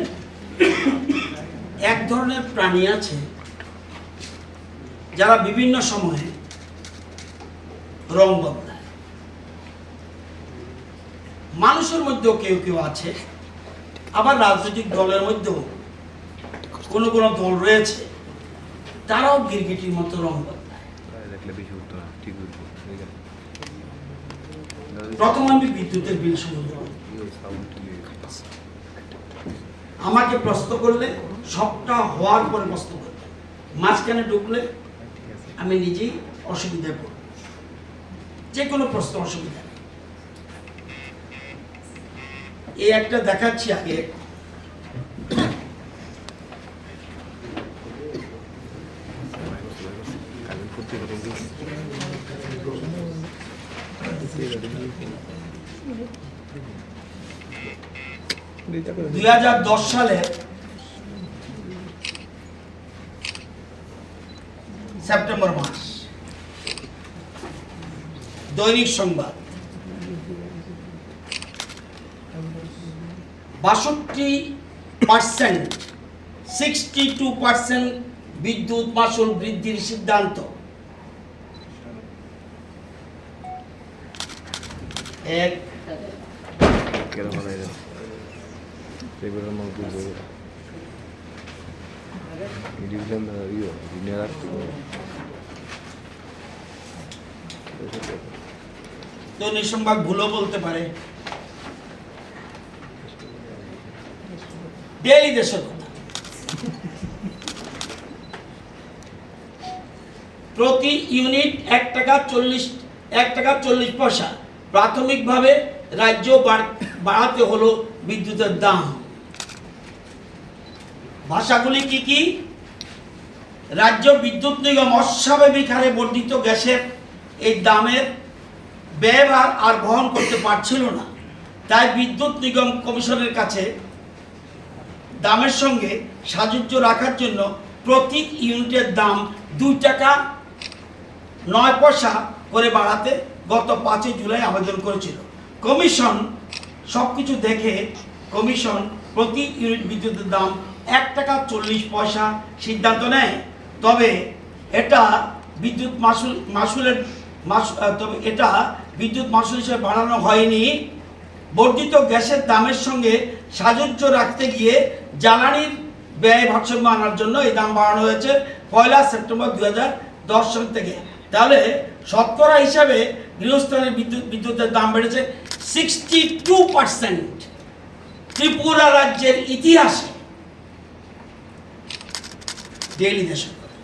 এক ধরনের প্রাণী আছে যারা বিভিন্ন সময়ে রং বদলায়। মানুষের মধ্যেও কেউ কেউ আছে, আবার রাজনৈতিক দলের মধ্যেও কোনো কোনো দল রয়েছে, তারাও গিরগিটির মতো রং বদলায়। দেখলে বেশি উত্তর ঠিক হইতো, ঠিক আছে। প্রথম আমি বিদ্যুতের বিল সম্বন্ধে বলি। আমাকে প্রশ্ন করলে সবটা হওয়ার পরে প্রশ্ন করবে, মাঝখানে ঢুকলে আমি নিজেই অসুবিধায় পড়ব। যে কোনো প্রশ্ন অসুবিধা নেই। এই একটা দেখাচ্ছি আগে। দুই হাজার দশ সালে সেপ্টেম্বর মাস, দৈনিক সংবাদ, বাষট্টি পার্সেন্ট, সিক্সটি টু পার্সেন্ট বিদ্যুৎ মাশুল বৃদ্ধির সিদ্ধান্ত। এক। কেন বানাই না? এগুলো আমার বুঝবো। ডিভিশন, ইয়ে, দিনে রাখতে হবে। তো নিঃসংবাদ ভুলও বলতে পারে। ডেইলি দেশের কথা। প্রতি ইউনিট এক টাকা চল্লিশ, এক টাকা চল্লিশ পয়সা। প্রাথমিকভাবে রাজ্য বাড়-, বাড়াতে হলো বিদ্যুতের দাম। ভাষাগুলি কি কি? রাজ্য বিদ্যুৎ নিগম অস্বাভাবিক হারে বর্ধিত গ্যাসের এই দামের ব্যয়ভার আর বহন করতে পারছিল না, তাই বিদ্যুৎ নিগম কমিশনের কাছে দামের সঙ্গে সাযুজ্য রাখার জন্য প্রতি ইউনিটের দাম দুই টাকা নয় পয়সা করে বাড়াতে গত পাঁচই জুলাই আবেদন করেছিল। কমিশন সবকিছু দেখে কমিশন প্রতি ইউনিট বিদ্যুতের দাম এক টাকা চল্লিশ পয়সা সিদ্ধান্ত নেয়। তবে এটা বিদ্যুৎ মাশুল, মাশুলের মাস-, আহ, তবে এটা বিদ্যুৎ মাশুল হিসেবে বাড়ানো হয়নি। বর্ধিত গ্যাসের দামের সঙ্গে সাযুজ্য রাখতে গিয়ে জ্বালানির ব্যয় ভারসাম্য আনার জন্য এই দাম বাড়ানো হয়েছে পয়লা সেপ্টেম্বর দুই হাজার দশ সাল থেকে। তাহলে শতকরা হিসাবে গৃহস্থালির বিদ্যুৎ, বিদ্যুতের দাম বেড়েছে সিক্সটি টু পার্সেন্ট। ত্রিপুরা রাজ্যের ইতিহাসে ডেইলি দেশের কথা।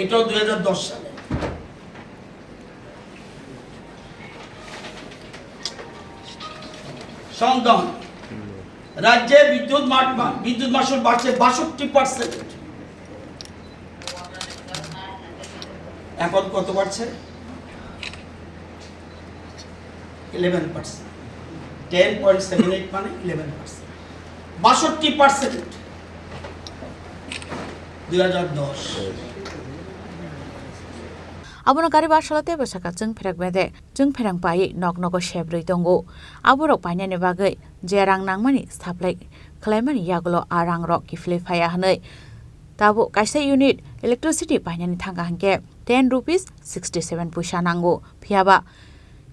এটাও দুই হাজার দশ সালে। সংদন, রাজ্যে বিদ্যুৎ মা-, মা-, বিদ্যুৎ মাশুল বাড়ছে বাষট্টি পার্সেন্ট। এখন কত বাড়ছে? Eleven percent. Ten point seven eight মানে ইলেভেন পার্সেন্ট। বাষট্টি পার্সেন্ট। দুই হাজার দশ। Abono kariba salo tei bwsaka chwng pherang bedek, chwng pherang pai nok nogo sebrwi tongo. Aborok painani bagwi je rang nangmani supply khlaimani yagulo a rangrok kiphilwi phaiya hwnwi tabuk kaisa unit electricity painani thangkha hinkhe ten rupees sixty seven puisa nango. Phiyaba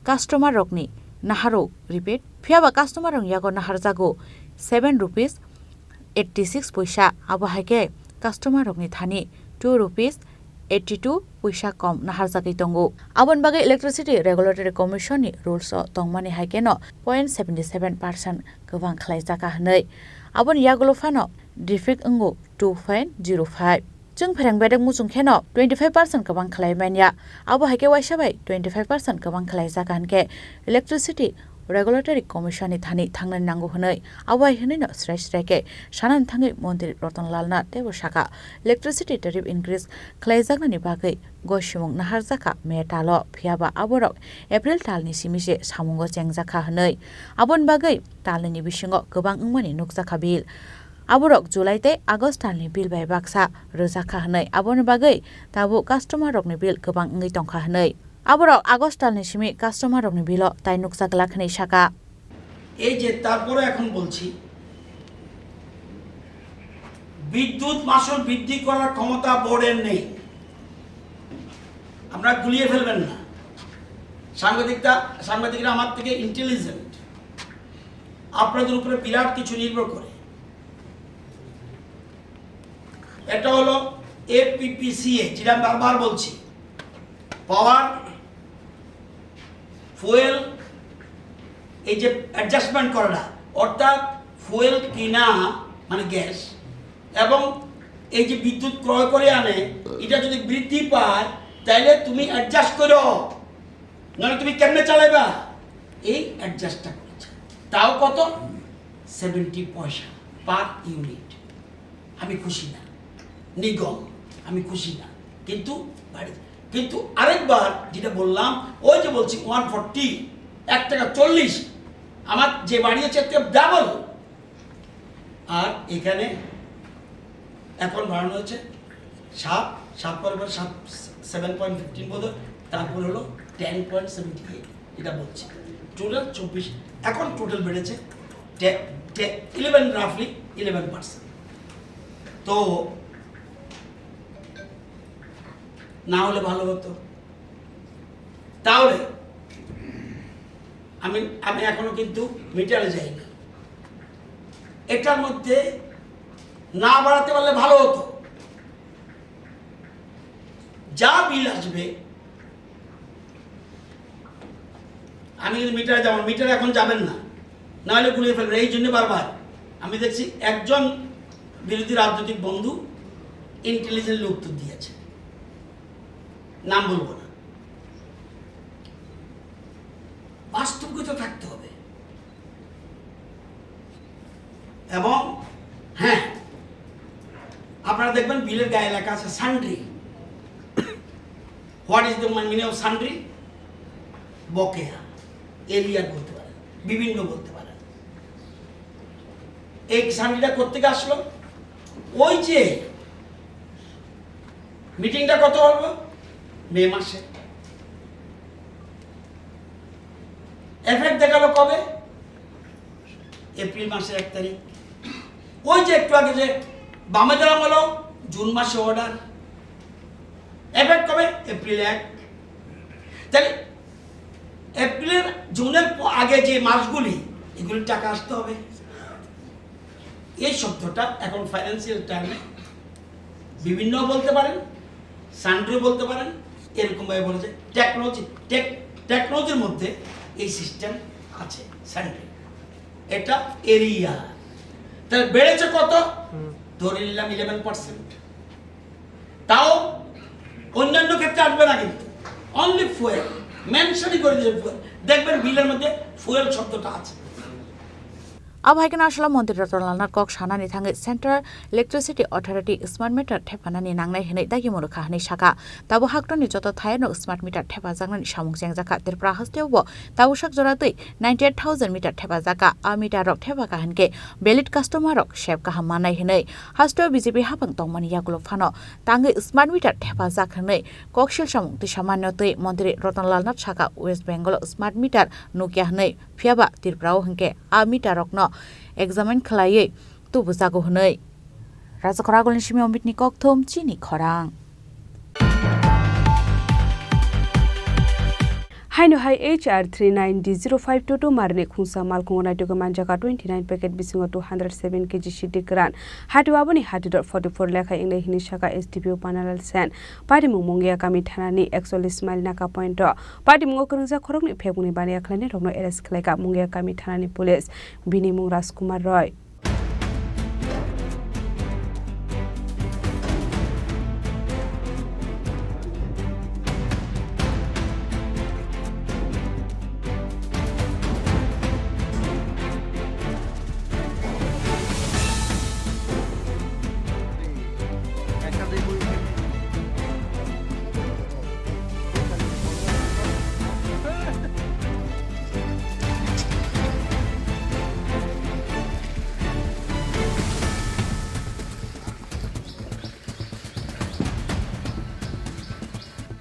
customer rokni naharo, repeat, phiyaba customer rokni yago naharjago seven rupees eighty six puisa, abo hai khe customer rokni thani two rupees eighty two puisa kom naharjagwi tongo. Aboni bagwi Electricity Regulatory Commission ni rules o tongmani hai kheno point seventy seven percent kwbang khlaijak kha hwnwi. Aboni yagulo phano defect wngo two point zero five. Chwng pherang bedek muchung kheno twenty five percent kwbang khlai manya. Abo hai khe waisa bai twenty five percent kwbang khlaijak kha hinkhe electricity Regulatory Commission ni thani thangnani nango hwnwi. Abo hai hwnwino srai srai khe sanani thangwi Montri Ratan Lal Nath teibo sakha, electricity tariff increase khlaijaknani bagwi gosimung naharjakha May talo, phiyaba aborok April talni simi se samungo chengjakha hwnwi. Aboni bagwi talnini bisingo kwbang wngmani nukjakha bill. Aborok July tei August talni bill bai baksa rwjakha hwnwi, aboni bagwi tabuk customer rokni bill kwbang wngwi tongkha hwnwi. Aborok August talni simi customer rokni bill-o tai nukjak glak hwnwi sakha. এই যে তারপরে এখন বলছি, বিদ্যুৎ মাশুল বৃদ্ধি করার ক্ষমতা বোর্ডের নেই। আপনারা গুলিয়ে ফেলবেন না। সাংবাদিকরা, সাংবাদিকরা আমার থেকে ইন্টেলিজেন্ট। আপনাদের উপরে বিরাট কিছু নির্ভর করে। এটা হলো এপিপিসিএ, যেটা আমি বারবার বলছি, পাওয়ার, ফুয়েল, এই যে অ্যাডজাস্টমেন্ট করাটা, অর্থাৎ ফুয়েল কিনা, মানে গ্যাস, এবং এই যে বিদ্যুৎ ক্রয় করে আনে, এটা যদি বৃদ্ধি পায়, তাহলে তুমি অ্যাডজাস্ট করো, নাহলে তুমি কেমনে চালাইবা? এই অ্যাডজাস্টটা করেছে, তাও কত? সেভেন্টি পয়সা পার ইউনিট। আমি খুশি না, নিগম, আমি খুশি না, কিন্তু বাড়ি, কিন্তু আরেকবার যেটা বললাম, ওই যে বলছি ওয়ান ফর্টি, এক টাকা চল্লিশ, আমার যে বাড়িয়েছে এর থেকে ডাবল। আর এখানে এখন বাড়ানো হয়েছে সাত, সাত পরে পরে সাত, সেভেন পয়েন্ট ফিফটিন বোধ হয়, তারপর হলো টেন পয়েন্ট সেভেন্টি এইট, এটা বলছি। টোটাল চব্বিশ, এখন টোটাল বেড়েছে ইলেভেন, রাফলি ইলেভেন পার্সেন্ট। তো না হলে ভালো হতো। তাহলে আমি, আমি এখনো কিন্তু মিটারে যাইনি। এটার মধ্যে না বাড়াতে পারলে ভালো হতো। যা বিল আসবে, আমি কিন্তু মিটারে যাবো, মিটারে এখন যাবেন না, না হলে গুলিয়ে ফেলবেন। এই জন্য বারবার আমি দেখছি একজন বিরোধী রাজনৈতিক বন্ধু ইন্টেলিজেন্টলি উত্তর দিয়েছে, নাম বলবো না। বাস্তবিকতা থাকতে হবে। এবং হ্যাঁ, আপনারা দেখবেন বিলের গায়ে লেখা আছে sundry. What is the meaning of sundry? বকেয়া, এরিয়ার বলতে পারেন, বিভিন্ন বলতে পারেন। এই সান্ড্রিটা কোত্থেকে আসলো? ওই যে মিটিংটা কত হলো? মে মাসে। এফেক্ট দেখালো কবে? এপ্রিল মাসের এক তারিখ। ওই যে একটু আগে যে বামেদের আমলো জুন মাসে অর্ডার, এফেক্ট কবে? এপ্রিল এক। তাহলে এপ্রিলের, জুনের প-, আগে যে মাসগুলি, এগুলির টাকা আসতে হবে। এই শব্দটা এখন ফাইন্যান্সিয়াল টার্মে বিভিন্ন বলতে পারেন, সান্ড্রি বলতে পারেন, এরকমভাবে বলেছে টেকনোলজি, টেক-, টেকনোলজির মধ্যে এই সিস্টেম আছে সান্ড্রি। এটা এরিয়া। তাহলে বেড়েছে কত? হুম। ধরে নিলাম ইলেভেন পার্সেন্ট। তাও অন্যান্য ক্ষেত্রে আসবে না কিন্তু, অনলি ফুয়েল, মেনশনই করে দিয়েছে ফুয়েল। দেখবেন বিলের মধ্যে ফুয়েল শব্দটা আছে। Abo hai kheno aswk montri Ratan Lal Nath kok sanani thangwi Central Electricity Authority smart meter thephanani nangnai hwnwi dagi murukha hwnwi sakha. Tabuk haktorni joto thayano smart meter thepajaknani samung chengjakha. Tripura hasteo bo tabuk sak jora twi ninety eight thousand meter thepajakha. A meter rok thepakha hinkhe valid customer rok sep kaham mannai hwnwi hasteo B J P haphang tongmani yagulo phano tangwi smart meter thepajak hwnwi koksil samung tisa mannyo twi montri Ratan Lal Nath sakha West Bengal o smart meter nukya hwnwi. Phiyaba Tripura o hinkhe a meter rokno examine khlaiwi tubujago hwnwi. Rajakhor Agulni simi Omitni kokthum chini khorang. Haino hai H R three nine D zero five two two marni khungsa malkhungo naitugwi manjaka twenty nine packet bisingo two hundred seven K G sidi kwran. Hatio aboni hati dor forty four lekha ingnai hini saka S D P O Panalal Sen. Patimung Mungia kami thanani ekchollish mile naka point o. Patimungo kwrwngjak khoroknwi phekmungni baniya khlainai rokno arrest khlaikha Mungia kami thanani police. Bini mung Rajkumar Roy.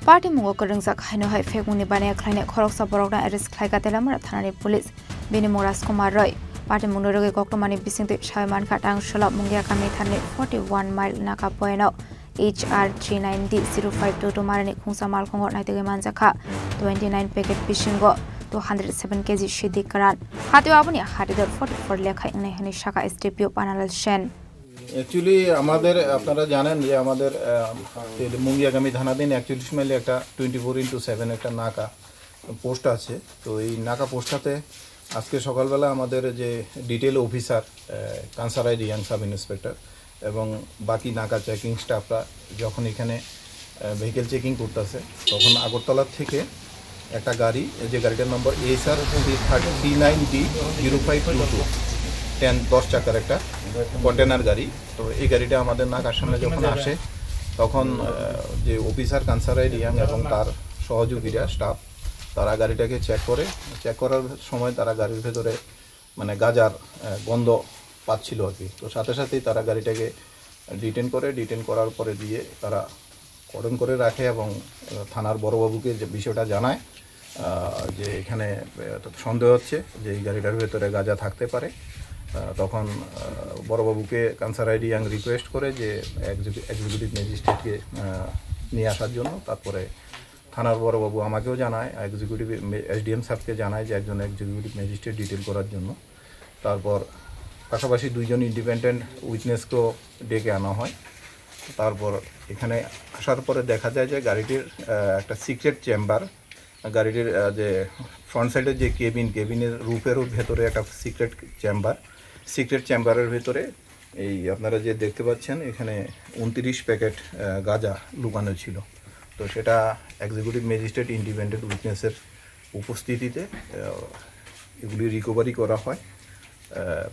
Patimungo kwrwngjak haino hai phekmungni baniya khlainai khoroksa borokno arrest khlaikha Teliamura thanani police. Bini mung Rajkumar Roy. Patimungni rwgwi koktwmani bisingtwi sawi mankha Tangsola Mungia kami thanani forty one mile naka poino H R three nine D zero five two two marani khungsa malkhungo naitugwi manjakha twenty nine packet bisingo two hundred seven K G sidi kwran. Hatio aboni hatidor forty four lekhai wngnai hwnwi sakha S D P O Panalal Sen. Actually, আমাদের, আপনারা জানেন যে আমাদের, আহ, এই মুঙ্গিয়াকামী থানাধীন একচল্লিশ মাইলে একটা টোয়েন্টি ফোর ইন্টু সেভেন একটা নাকা পোস্ট আছে। তো এই নাকা পোস্টটাতে আজকে সকালবেলা আমাদের যে ডিটেইল অফিসার, আহ, কানসারাই রিয়াং সাব ইন্সপেক্টর এবং বাকি নাকা চেকিং স্টাফরা যখন এখানে ভেহিকেল চেকিং করতেছে, তখন আগরতলা থেকে একটা গাড়ি, এই যে গাড়িটার নম্বর H R three nine D zero five two two, ten, দশ চাকার একটা কন্টেনার গাড়ি। তো এই গাড়িটা আমাদের নাকার সামনে যখন আসে, তখন, আহ, যে অফিসার কানসারাই রিয়াং এবং তার সহযোগীরা, স্টাফ, তারা গাড়িটাকে চেক করে। চেক করার সময় তারা গাড়ির ভেতরে মানে গাঁজার, আহ, গন্ধ পাচ্ছিল আর কি। তো সাথে সাথেই তারা গাড়িটাকে ডিটেন করে, ডিটেন করার পরে দিয়ে তারা কর্ডন করে রাখে এবং, আহ, থানার বড়বাবুকে যে বিষয়টা জানায়, আহ, যে এখানে, আহ, সন্দেহ হচ্ছে যে এই গাড়িটার ভেতরে গাঁজা থাকতে পারে। আহ, তখন, আহ, বড়বাবুকে কানসারাই রিয়াং রিকোয়েস্ট করে যে এক্সিকিউ-, এক্সিকিউটিভ ম্যাজিস্ট্রেটকে, আহ, নিয়ে আসার জন্য। তারপরে থানার বড়বাবু আমাকেও জানায়, এক্সিকিউটিভ মে-, এসডিএম স্যারকে জানায় যে একজন এক্সিকিউটিভ ম্যাজিস্ট্রেট ডিটেইন করার জন্য। তারপর পাশাপাশি দুইজন ইন্ডিপেন্ডেন্ট উইটনেসকেও ডেকে আনা হয়। তারপর এখানে আসার পরে দেখা যায় যে গাড়িটির, আহ, একটা সিক্রেট চেম্বার, গাড়িটির, আহ, যে ফ্রন্ট সাইডের যে কেবিন, কেবিনের রুফেরও ভেতরে একটা সিক্রেট চেম্বার। সিক্রেট চেম্বারের ভেতরে এই আপনারা যে দেখতে পাচ্ছেন, এখানে ঊনত্রিশ প্যাকেট, আহ, গাঁজা লুকানো ছিল। তো সেটা এক্সিকিউটিভ ম্যাজিস্ট্রেট ইন্ডিপেন্ডেন্ট উইটনেসের উপস্থিতিতে, আহ, এগুলি রিকভারি করা হয়। আহ,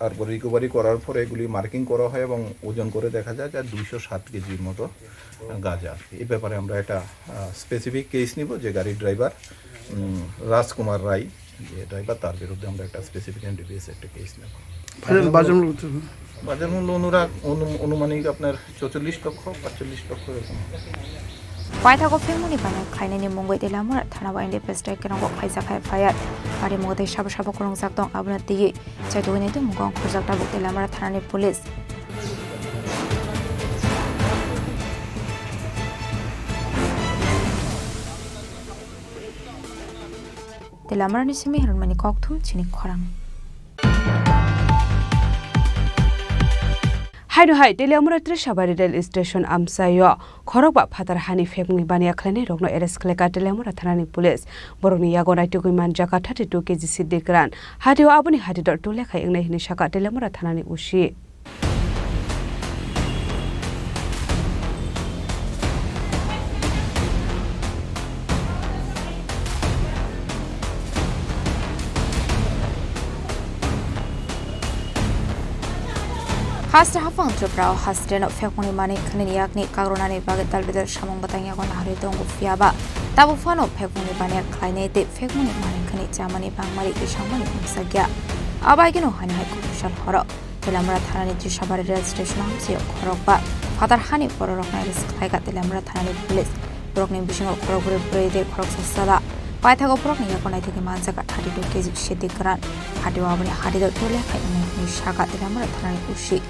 তারপর রিকভারি করার পরে এগুলি মার্কিং করা হয় এবং ওজন করে দেখা যায় যে দুইশো সাত কেজির মতো গাঁজা। এই ব্যাপারে আমরা একটা, আহ, স্পেসিফিক কেস নিব, যে গাড়ির ড্রাইভার, উম, রাজকুমার রায়, যে ড্রাইভার, তার বিরুদ্ধে আমরা একটা স্পেসিফিক এনডিপিএস একটা কেস নেব। বাজার, বাজার মূল্য কত? বাজার মূল্য অনুরা-, অনু-, আনুমানিক আপনার চৌচল্লিশ লক্ষ, পাঁচচল্লিশ লক্ষ এরকম। Paithago phengmungni baniya khlainaini mungwi Teliamura thanao N D P S tei kwrwngbo khlaijak hai F I R. Ari mungwi tei sabo sabo kwrwngjak tong, abono twiwi chaitugwi naitu mungkong khorjak tabuk Teliamura thanani police. Teliamurani simi hwnmani kokthum chini khorang. Haino hai Teliamura Trisabari rail station amchaio khorokba phatar hani phekmungni baniya khlainai rokno arrest khlaikha Teliamura thanani police. Borokni yago naitugwi manjakha thirty two K G sidi kwran. Hatio aboni hatidor tu lekhai wngnai hwnwi sakha Teliamura thanani O C. Haste haphang Tripura o haste no phekmungni manwi khwnini yakni kagrwnani bagwi dalbidal samung bwtang yago naharwi tongo, phiyaba tabuk phano phekmungni baniya khlainai tei phekmungni manwi khwnwi chamani bangmari kisangmani mungsakya. Abaigino haino hai kufisal horo Teliamura thanani Trisabari rail station amchaio khorokba phatar hani bororokno arrest khlaikha Teliamura thanani police. Borokni bisingo khorokbrwi bwrwi tei khoroksa chwla. Paithago borokni yago naitugwi manjakha thirty two K G sidi kwran. Hatio aboni hatidor tu lekhai wngnai hwnwi sakha Teliamura thanani O C.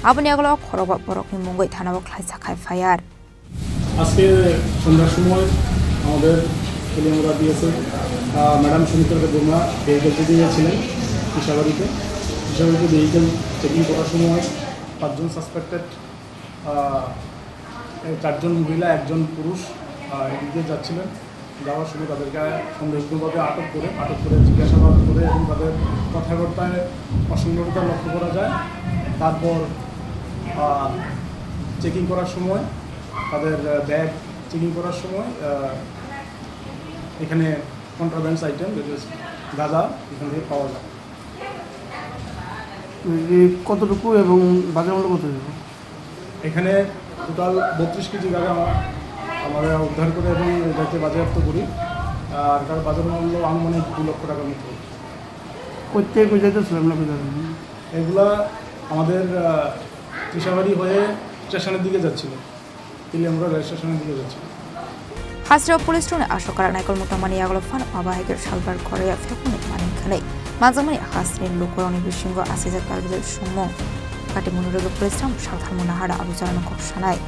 Aboni yagulo khorokba borokni mungwi thanao khlaijak hai F I R. আজকে সন্ধ্যার সময় আমাদের তেলিয়ামুড়া বিএসএফ, আহ, ম্যাডাম সুমিত্রা দেববর্মা ভেহিকেল চেকিংয়ে ছিলেন দিশাবাড়িতে। দিশাবাড়িতে vehicle checking করার সময় পাঁচজন সাসপেক্টেড, আহ, এই চারজন মহিলা, একজন পুরুষ, আহ, এদিক দিয়ে যাচ্ছিলেন। যাওয়ার সময় তাদেরকে সন্দেহজনকভাবে আটক করে, আটক করে জিজ্ঞাসাবাদ করে এবং তাদের কথাবার্তায় অসংলগ্নতা লক্ষ্য করা যায়। তারপর, আহ, চেকিং করার সময় তাদের, আহ, ব্যাগ চেকিং করার সময়, আহ, এখানে কন্ট্রাব্যান্ডস আইটেম, যেটা গাঁজা, এখান থেকে পাওয়া যায়। এই কতটুকু এবং বাজার মূল্য কত? এখানে টোটাল বত্রিশ কেজি গাঁজা আমরা, আমরা উদ্ধার করি এবং এটাকে বাজেয়াপ্ত করি। আর তার বাজার মূল্য আনুমানিক দু লক্ষ টাকার মতো। কোথেকে কই যাইতেছিল আপনার? এগুলা আমাদের, আহ, তৃষাবাড়ি হয়ে স্টেশনের দিকে যাচ্ছিল। তেলিয়ামুড়া রেল স্টেশনের দিকে যাচ্ছিল। Aswk police rokni aswk kwrak naikolmung tongmani yagulo phano abo hai khe salbari khorokya phiyokmani manwi khwnwi manjakmani hasteni lukurokni bisingo asijak target songmung. Patimungni rwgwi police rok saltharmung nahar abujarano kok sanai.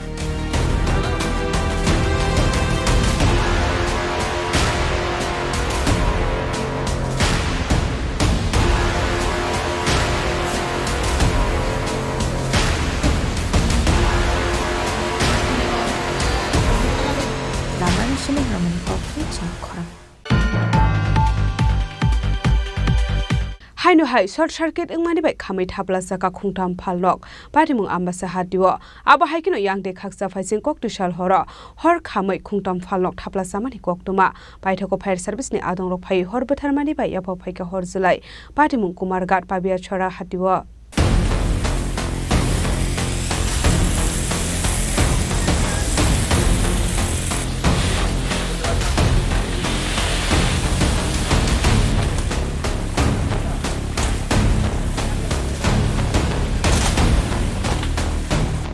Lamani simi ramani kok chini khorang. Haino hai short circuit wngmani bai khamwi thapla chakha khungtham phalnok, patimung Ambasa hatio. Abo hai kheno yang de khaksa phaising koktwsal horo hor khamwi khungtham phalnok thapla chamani koktwma. Paithago fire service ni adongrok phai hor bwtharmani bai yapha phaikha hor jwlai, patimung Kumarghat Pabiachora hatio.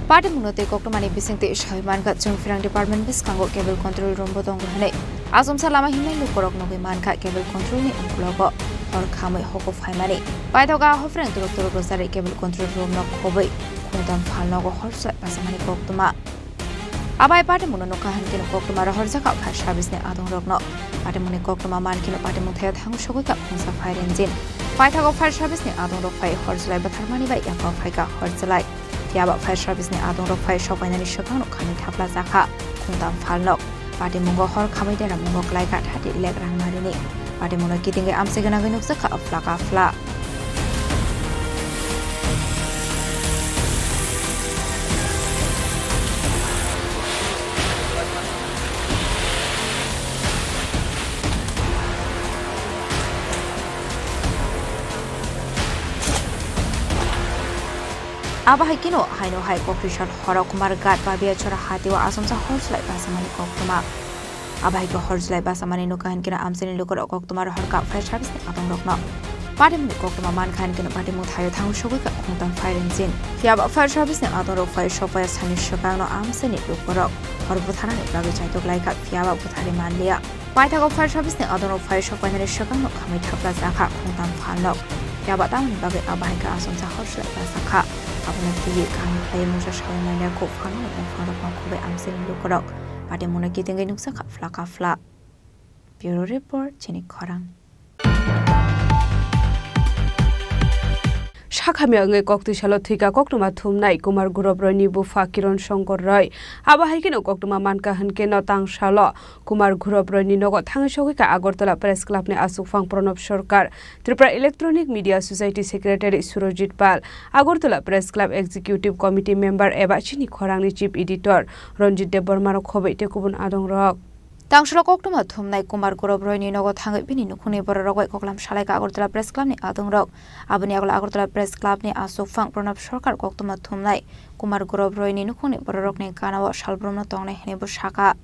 Patimungno tei koktwmani bisingtwi sawi mankha, Chwngphrang department bwskango cable control room bo tongo hwnwi. Achomsa lama himnai lukurok nugwi mankha cable control ni uklogo hor khamwi hoko phaimani. Paithago a hophreng turuk turuk rwcharwi cable control room no khobwi khungtham phalnogo hor chwlai basamani koktwma. Abai patimungno nukha hwnkhe koktwma rohorjakha fire service ni adongrokno. Patimungni koktwma mankheno patimung thaio thango sogwikha khungsa fire engine. Paithago fire service ni adongrok phai hor chwlai bwtharmani bai yakho phaikha hor chwlai. Phiyaba fire service ni adongrok phai sopainani swkangno khamwi thapla chakha khungtham phalnok. Patimungo hor khamwi deramungo klaikha thirty lakh rang marini. Patimungno kitingwi amchai gwnangwi nukjakha afla kafla. Abo hai kheno haino hai koktwsal horo Kumarghat Pabiachora hatio achomsa hor chwlai basamani koktwma. Abo hai khe hor chwlai basamani nukha hwnkhe amchaini lukurok koktwma rohorkha fire service ni adongrokno. Patimungni koktwma mankha hwnkhe patimung thaio thango sogwikha khungtham fire engine. Phiyaba fire service ni adongrok phai sopaya sani swkangno amchaini lukurok hor bwtharnani bagwi chaitok laikha, phiyaba bwtharwi manliya. Paithago fire service ni adongrok phai sopainani swkangno khamwi thapla chakha khungtham phalnok. Phiyaba tamoni bagwi abo hai khe achomsa hor chwlai bajakha. Abono twiwi kaham khlaiwi mungsa sawi manliya, khuk phalnokni buphangrokno khobwi amchaini lukurok. Patimungno kitingwi nukjakha afla kafla. Bureau Report, chini khorang. Sakhamya wngwi koktwisalo thwikha koktwma thumnai Kumar Gurop Royni bupha Kiron Shankar Roy. Abo hai kheno koktwma mankha hwnkhe no tangsalo Kumar Gurop Royni nogo thangwi sogwikha Agartala Press Club ni aswkphang Pranab Sarkar, Tripura Electronic Media Society Secretary Surojit Pal, Agartala Press Club Executive Committee member eba chini khorangni Chief Editor Ranjit Debbarma rok khobwi tei kubun adongrok. Tangsalo koktwma thumnai Kumar Gurop Royni nogo thangwi bini nukhungni bororok bai koklam salaikha Agartala Press Club ni adongrok. Aboni yagulo Agartala Press Club ni aswkphang Pranab Sarkar koktwma thumnai Kumar Gurop Royni nukhungni bororokni ganao salbrumno tongnai hwnwi bo sakha.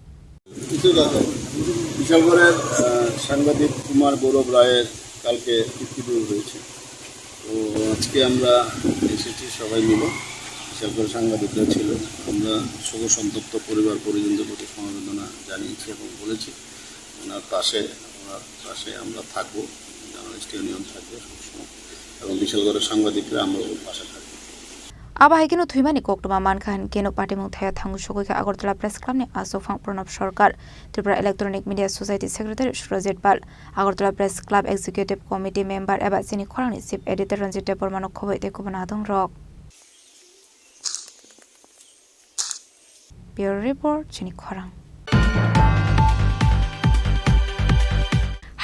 বিশালগড়ের, আহ, সাংবাদিক কুমার গৌরব রায়ের কালকে পিতৃদিন হয়েছে। তো আজকে আমরা এসেছি সবাই মিলে বিশালগড় সাংবাদিকরা ছিল। আমরা শোক সন্তপ্ত পরিবার পরিজনদের প্রতি সমবেদনা জানিয়েছি এবং বলেছি, ওনার পাশে, ওনার পাশে আমরা থাকবো, জার্নালিস্ট ইউনিয়ন থাকবে সবসময় এবং বিশালগড়ের সাংবাদিকরা আমরা ওর পাশে থাকবো। Abo hai kheno thwimani koktwma mankha hwnkhe no patimung thaio thango sogwikha Agartala Press Club ni aswkphang Pranab Sarkar, Tripura Electronic Media Society Secretary Surojit Pal, Agartala Press Club Executive Committee member eba chini khorangni Chief Editor Ranjit Debbarma no khobwi tei kubun adongrok. Bureau Report, chini khorang.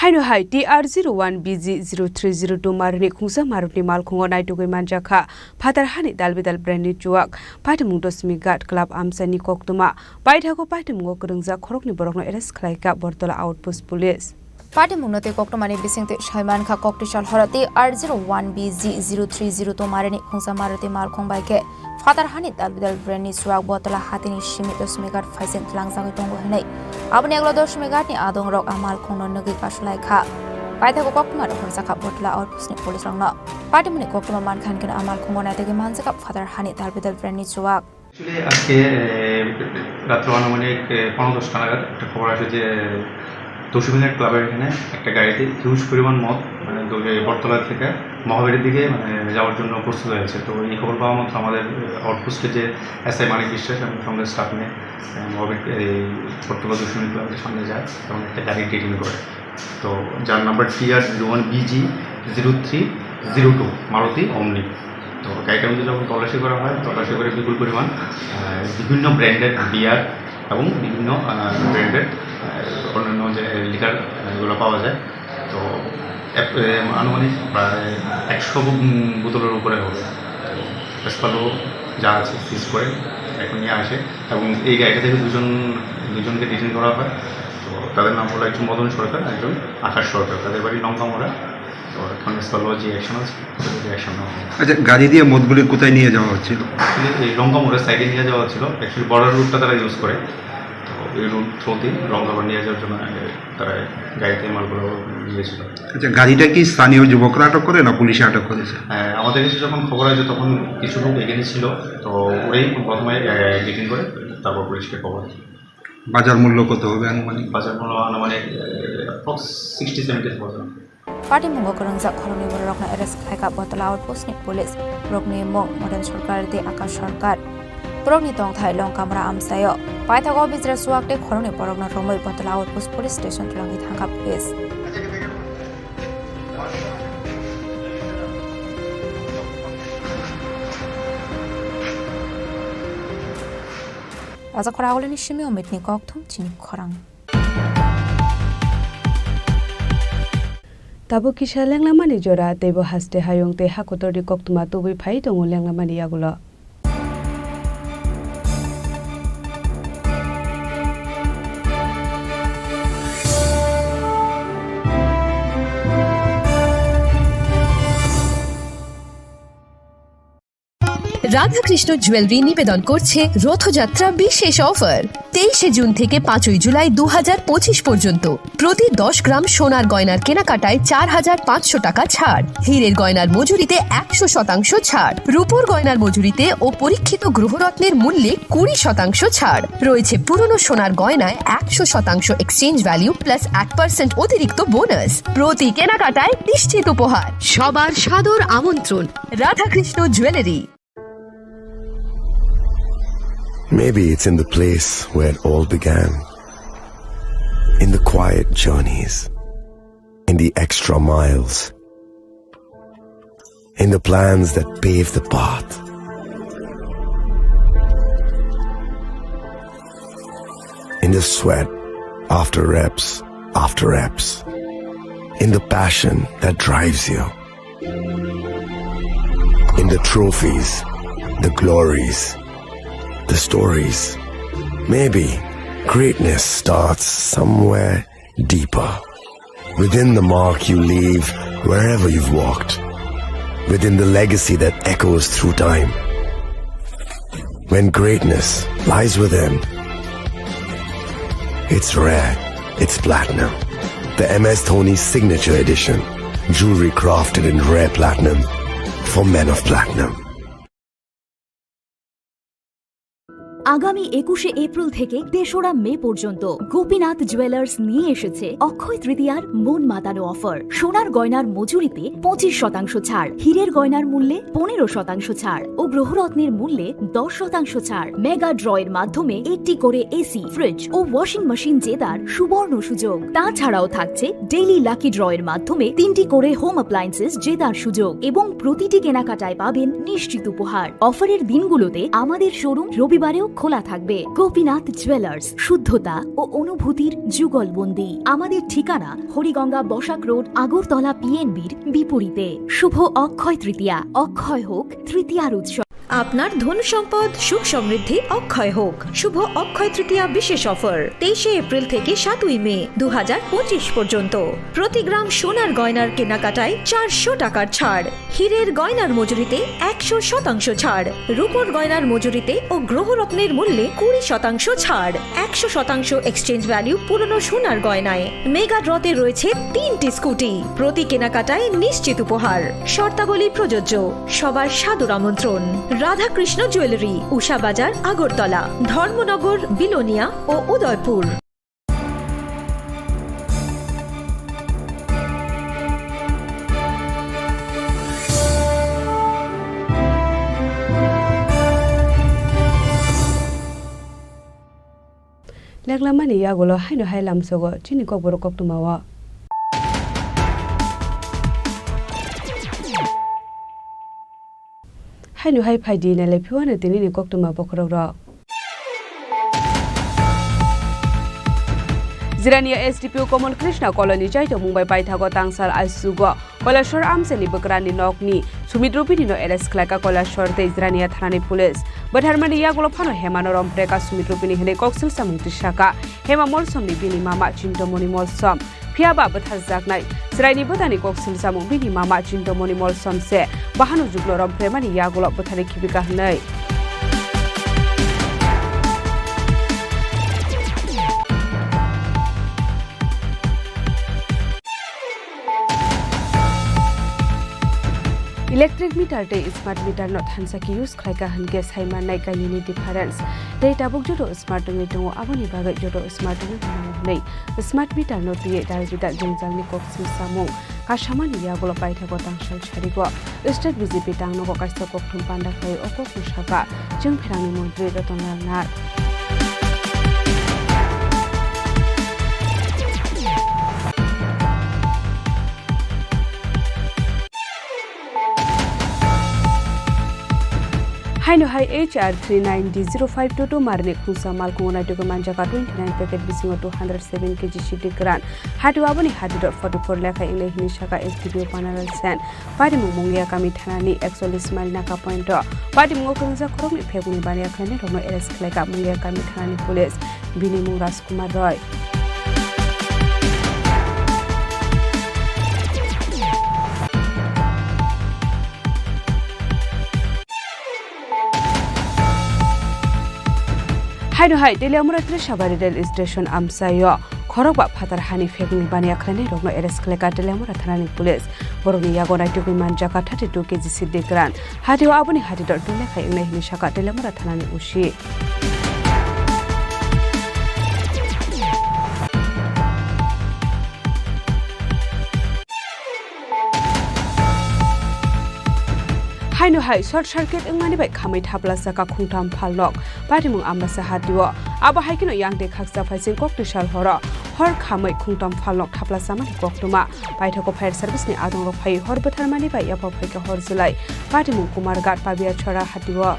Haino hai T R zero one B G zero three zero two marini khungsa marutni malkhungo naitugwi manjakha phatar hani dalbidal brandni chuak, patimung Dosmi Ghat Club amchaini koktwma, paithago patimungo kwrwngjak khoroknwi borokno arrest khlaikha Bortola Outpost Police. Patimungno tei koktwmani bisingtwi saimankha koktwisal horo T R zero one B G zero three zero two marini khungsa Maruti malkhung bai khe phatar hani dalbidal brandni chuak Bortola hatini simi Dosmi Ghat phaising tlangjagwi tongo hwnwi. Aboni yagulo Dosmi Ghatni adongrok a malkhungno nugwi kasulaikha. Paithago koktwma rohorjakha Bortola Outpostni police rokno. Patimungni koktwma mankha hwnkhe a malkhungo naitugwi manjakha phatar hani dalbidal brandni chuak. Actually আজকে, এ, রাত্র আনুমানিক, এ, পৌনে দশটা নাগাদ একটা খবর আসে যে, এ, দশমী নাইট ক্লাবের এখানে একটা গাড়িতে হিউজ পরিমাণ মদ, মানে, দৌড়ে বটতলা থেকে মহাবীরের দিকে, মানে, যাওয়ার জন্য প্রস্তুত হয়ে আছে। তো এই খবর পাওয়া মাত্র আমাদের, এ, আউটপোস্টে যে এসআই মানিক বিশ্বাস এবং সঙ্গে স্টাফ নিয়ে, এ, মহাবীর, এই বটতলা দশমী ক্লাবের সামনে যায় এবং একটা গাড়ি ডিটেইন করে। তো যার number TR zero one BG zero three zero two, Maruti Omni. তো গাড়িটার মধ্যে যখন তল্লাশি করা হয়, তল্লাশি করে বিপুল পরিমাণ, আহ, বিভিন্ন ব্র্যান্ডের বিয়ার এবং বিভিন্ন, আহ, ব্র্যান্ডের, আহ, অন্যান্য যে লিকার, আহ, এগুলো পাওয়া যায়। তো এক-, এ, আনুমানিক প্রায় একশো বো-, উম, বোতলের উপরে হবে। তো এসপালো যা আছে সিজ করে এখন নিয়ে আসে এবং এই গাড়িটা থেকে দুজন, দুজনকে ডিটেইন করা হয়। তো তাদের নাম হলো একজন মদন সরকার, একজন আকাশ সরকার। তাদের বাড়ি লঙ্কামোড়া। তো এখন এসপালো যে অ্যাকশন আছে, ওদের যে অ্যাকশন নেওয়া হবে। আচ্ছা, গাড়ি দিয়ে মদগুলি কোথায় নিয়ে যাওয়া হচ্ছিল? আসলে এই লঙ্কামোড়া সাইডে নিয়ে যাওয়া হচ্ছিল। অ্যাকচুয়ালি বর্ডার রুটটা তারা ইউজ করে। তো এই রুট থ্রুতেই লঙ্কামোড়া নিয়ে যাওয়ার জন্য, এ, তারা গাড়িতে মালগুলো নিয়েছিল। আচ্ছা, গাড়িটা কি স্থানীয় যুবকরা আটক করে না পুলিশে আটক করেছে? হ্যাঁ, আমাদের কাছে যখন খবর আসে তখন কিছু লোক এখানে ছিল, তো ওরাই প্রথমে, এ, ডিটেইন করে, তারপর পুলিশকে খবর। বাজার মূল্য কত হবে আনুমানিক? বাজার মূল্য আনুমানিক, এ, approx sixty seventy thousand. Patimungo kwrwngjak khoroknwi bororokno arrest khlaikha Botala Outpost ni police, borokni mung Moden Sarkar tei Akash Sarkar. Borokni tongthai Longkamra amchaio. Paithago bijra chuwak tei khoroknwi borokno romwi Botala Outpost Police Station twlangwi thangkha police. Raja Khoragulini simi Omitni kokthum chini khorang. Tabuk kisa lenglamani jora, teibo haste hayung tei hakotorni koktwma tubui phai tongo lenglamani yagulo. Radhakrishna jewellery নিবেদন করছে রথযাত্রা বিশেষ অফার। তেইশে জুন থেকে পাঁচই জুলাই দু হাজার পঁচিশ পর্যন্ত প্রতি দশ গ্রাম সোনার গয়নার কেনাকাটায় চার হাজার পাঁচশো টাকা ছাড়, হীরের গয়নার মজুরিতে একশো শতাংশ ছাড়, রূপোর গয়নার মজুরিতে ও পরীক্ষিত গ্রহরত্নের মূল্যে কুড়ি শতাংশ ছাড়। রয়েছে পুরনো সোনার গয়নায় একশো শতাংশ এক্সচেঞ্জ ভ্যালু প্লাস এক পার্সেন্ট অতিরিক্ত বোনাস। প্রতি কেনাকাটায় নিশ্চিত উপহার। সবার সাদর আমন্ত্রণ। Radhakrishna jewellery. Maybe it's in the place where it all began. In the quiet journeys. In the extra miles. In the plans that pave the path. In the sweat after reps after reps. In the passion that drives you. In the trophies, the glories, the stories. Maybe greatness starts somewhere deeper. Within the mark you leave wherever you've walked. Within the legacy that echoes through time. When greatness lies within, it's rare, it's platinum. The M S Dhoni Signature Edition. Jewelry crafted in rare platinum for men of platinum. আগামী একুশে এপ্রিল থেকে তেসরা মে পর্যন্ত গোপীনাথ জুয়েলার্স নিয়ে এসেছে অক্ষয় তৃতীয়ার মন মাতানো অফার। সোনার গয়নার মজুরিতে পঁচিশ শতাংশ ছাড়, হীরের গয়নার মূল্যে পনেরো শতাংশ ছাড় ও গ্রহরত্নের মূল্যে দশ শতাংশ ছাড়। মেগা ড্রয়ের মাধ্যমে একটি করে এসি, ফ্রিজ ও ওয়াশিং মেশিন জেতার সুবর্ণ সুযোগ। তাছাড়াও থাকছে ডেইলি লাকি ড্রয়ের মাধ্যমে তিনটি করে হোম অ্যাপ্লায়েন্সেস জেতার সুযোগ এবং প্রতিটি কেনাকাটায় পাবেন নিশ্চিত উপহার। অফারের দিনগুলোতে আমাদের শোরুম রবিবারেও খোলা থাকবে। গোপীনাথ জুয়েলার্স, শুদ্ধতা ও অনুভূতির যুগলবন্দি। আমাদের ঠিকানা হরিগঙ্গা বসাক রোড, আগরতলা পিএনবির বিপরীতে। শুভ অক্ষয় তৃতীয়া, অক্ষয় হোক তৃতীয়ার উৎসব। আপনার ধন সম্পদ, সুখ সমৃদ্ধি অক্ষয় হোক। শুভ অক্ষয় তৃতীয়া বিশেষ অফার, তেইশে এপ্রিল থেকে সাতই মে দু হাজার পঁচিশ পর্যন্ত। প্রতি গ্রাম সোনার গয়নার কেনাকাটায় চারশো টাকার ছাড়, হীরের গয়নার মজুরিতে একশো শতাংশ ছাড়, রূপোর গয়নার মজুরিতে ও গ্রহরত্নের মূল্যে কুড়ি শতাংশ ছাড়, একশো শতাংশ এক্সচেঞ্জ ভ্যালু পুরনো সোনার গয়নায়। মেগা ড্রতে রয়েছে তিনটি স্কুটি, প্রতি কেনাকাটায় নিশ্চিত উপহার। শর্তাবলী প্রযোজ্য। সবার সাদর আমন্ত্রণ। রাধাকৃষ্ণ জুয়েলারি, উষা বাজার, আগরতলা, ধর্মনগর, বিলোনিয়া ও Udaipur. Leklamani yagulo haino hai lamsogo chini kokborok koktwmao. Haino hai phaidi nailai phiwano tinini koktwma bokhorokrok. Jirania S D P O Kamal Krishna Colony chaitokmung bai paithago tangsal aisugo. Koilashwar amchaini bwkrani nokni Sumit Rupini no arrest khlaika Koilashwar tei Jirania thanani police. Bwtharmani yagulo phano Hemano rompreka Sumit Rupini hwnwi koksil samung tisaka. Hema Molsomni bini mama Chintomoni Molsom. Phiyaba bwtharjaknai Jirani bwtharni koksil samung bini mama Chintomoni Molsom se. Bahano juklo rompremani yagulo bwtharni khibika hwnwi. Electric meter tei smart meter no thansa khe use khlaika hwnkhe sai mannai kainwini difference. Tei tabuk joto smart wngwi tongo, aboni bagwi joto smart wngwi mano hwnwi smart meter no twiwi dal bidal jwngjalni koksil samung kasamani yagulo paithago tangsal sarigo. State B J P tangnogo kaisa kokthum panda khlai o kokno saka chwng pherangni montri Ratan Lal Nath. Haino hai H R three nine D zero five two two marni khungsa malkhungo naitugwi manjaka twenty nine packet bisingo two hundred seven K G siddi kwran. Hatio aboni hatidor forty four lekha inglai hwnwi saka S D P O Panaral Sen. Patimung Mungia kami thanani ekchollish mile naka point o patimungo kwrwngjak khoroknwi phekuni baniya khlainairokno arrest khlaika Mungia kami thanani police. Bini mung Rajkumar Roy. Haino hai Teliamura Trishabari rail station amchaio khorokba phatar hani phekni baniya khlainairokno arrest khlaika Teliamura thanani police. Borokni yago naitugwi manjaka thirty two K G siddi kwran. Hatio aboni hatidor tole khai wngnai hwnwi saka Teliamura thanani O C. Haino hai short circuit wngmani bai khamwi thaplasa ka khungtham phalnok patimung Ambasa hatio. Abo hai kheno yang tei khaksa phaising koktwi sal horo hor khamwi khungtham phalnok thaplasamani koktwma. Paithago fire service ni adongrok phai hor bwtharmani bai yapha phaikha hor jwlai patimung Kumarghat Pabiachora hatio.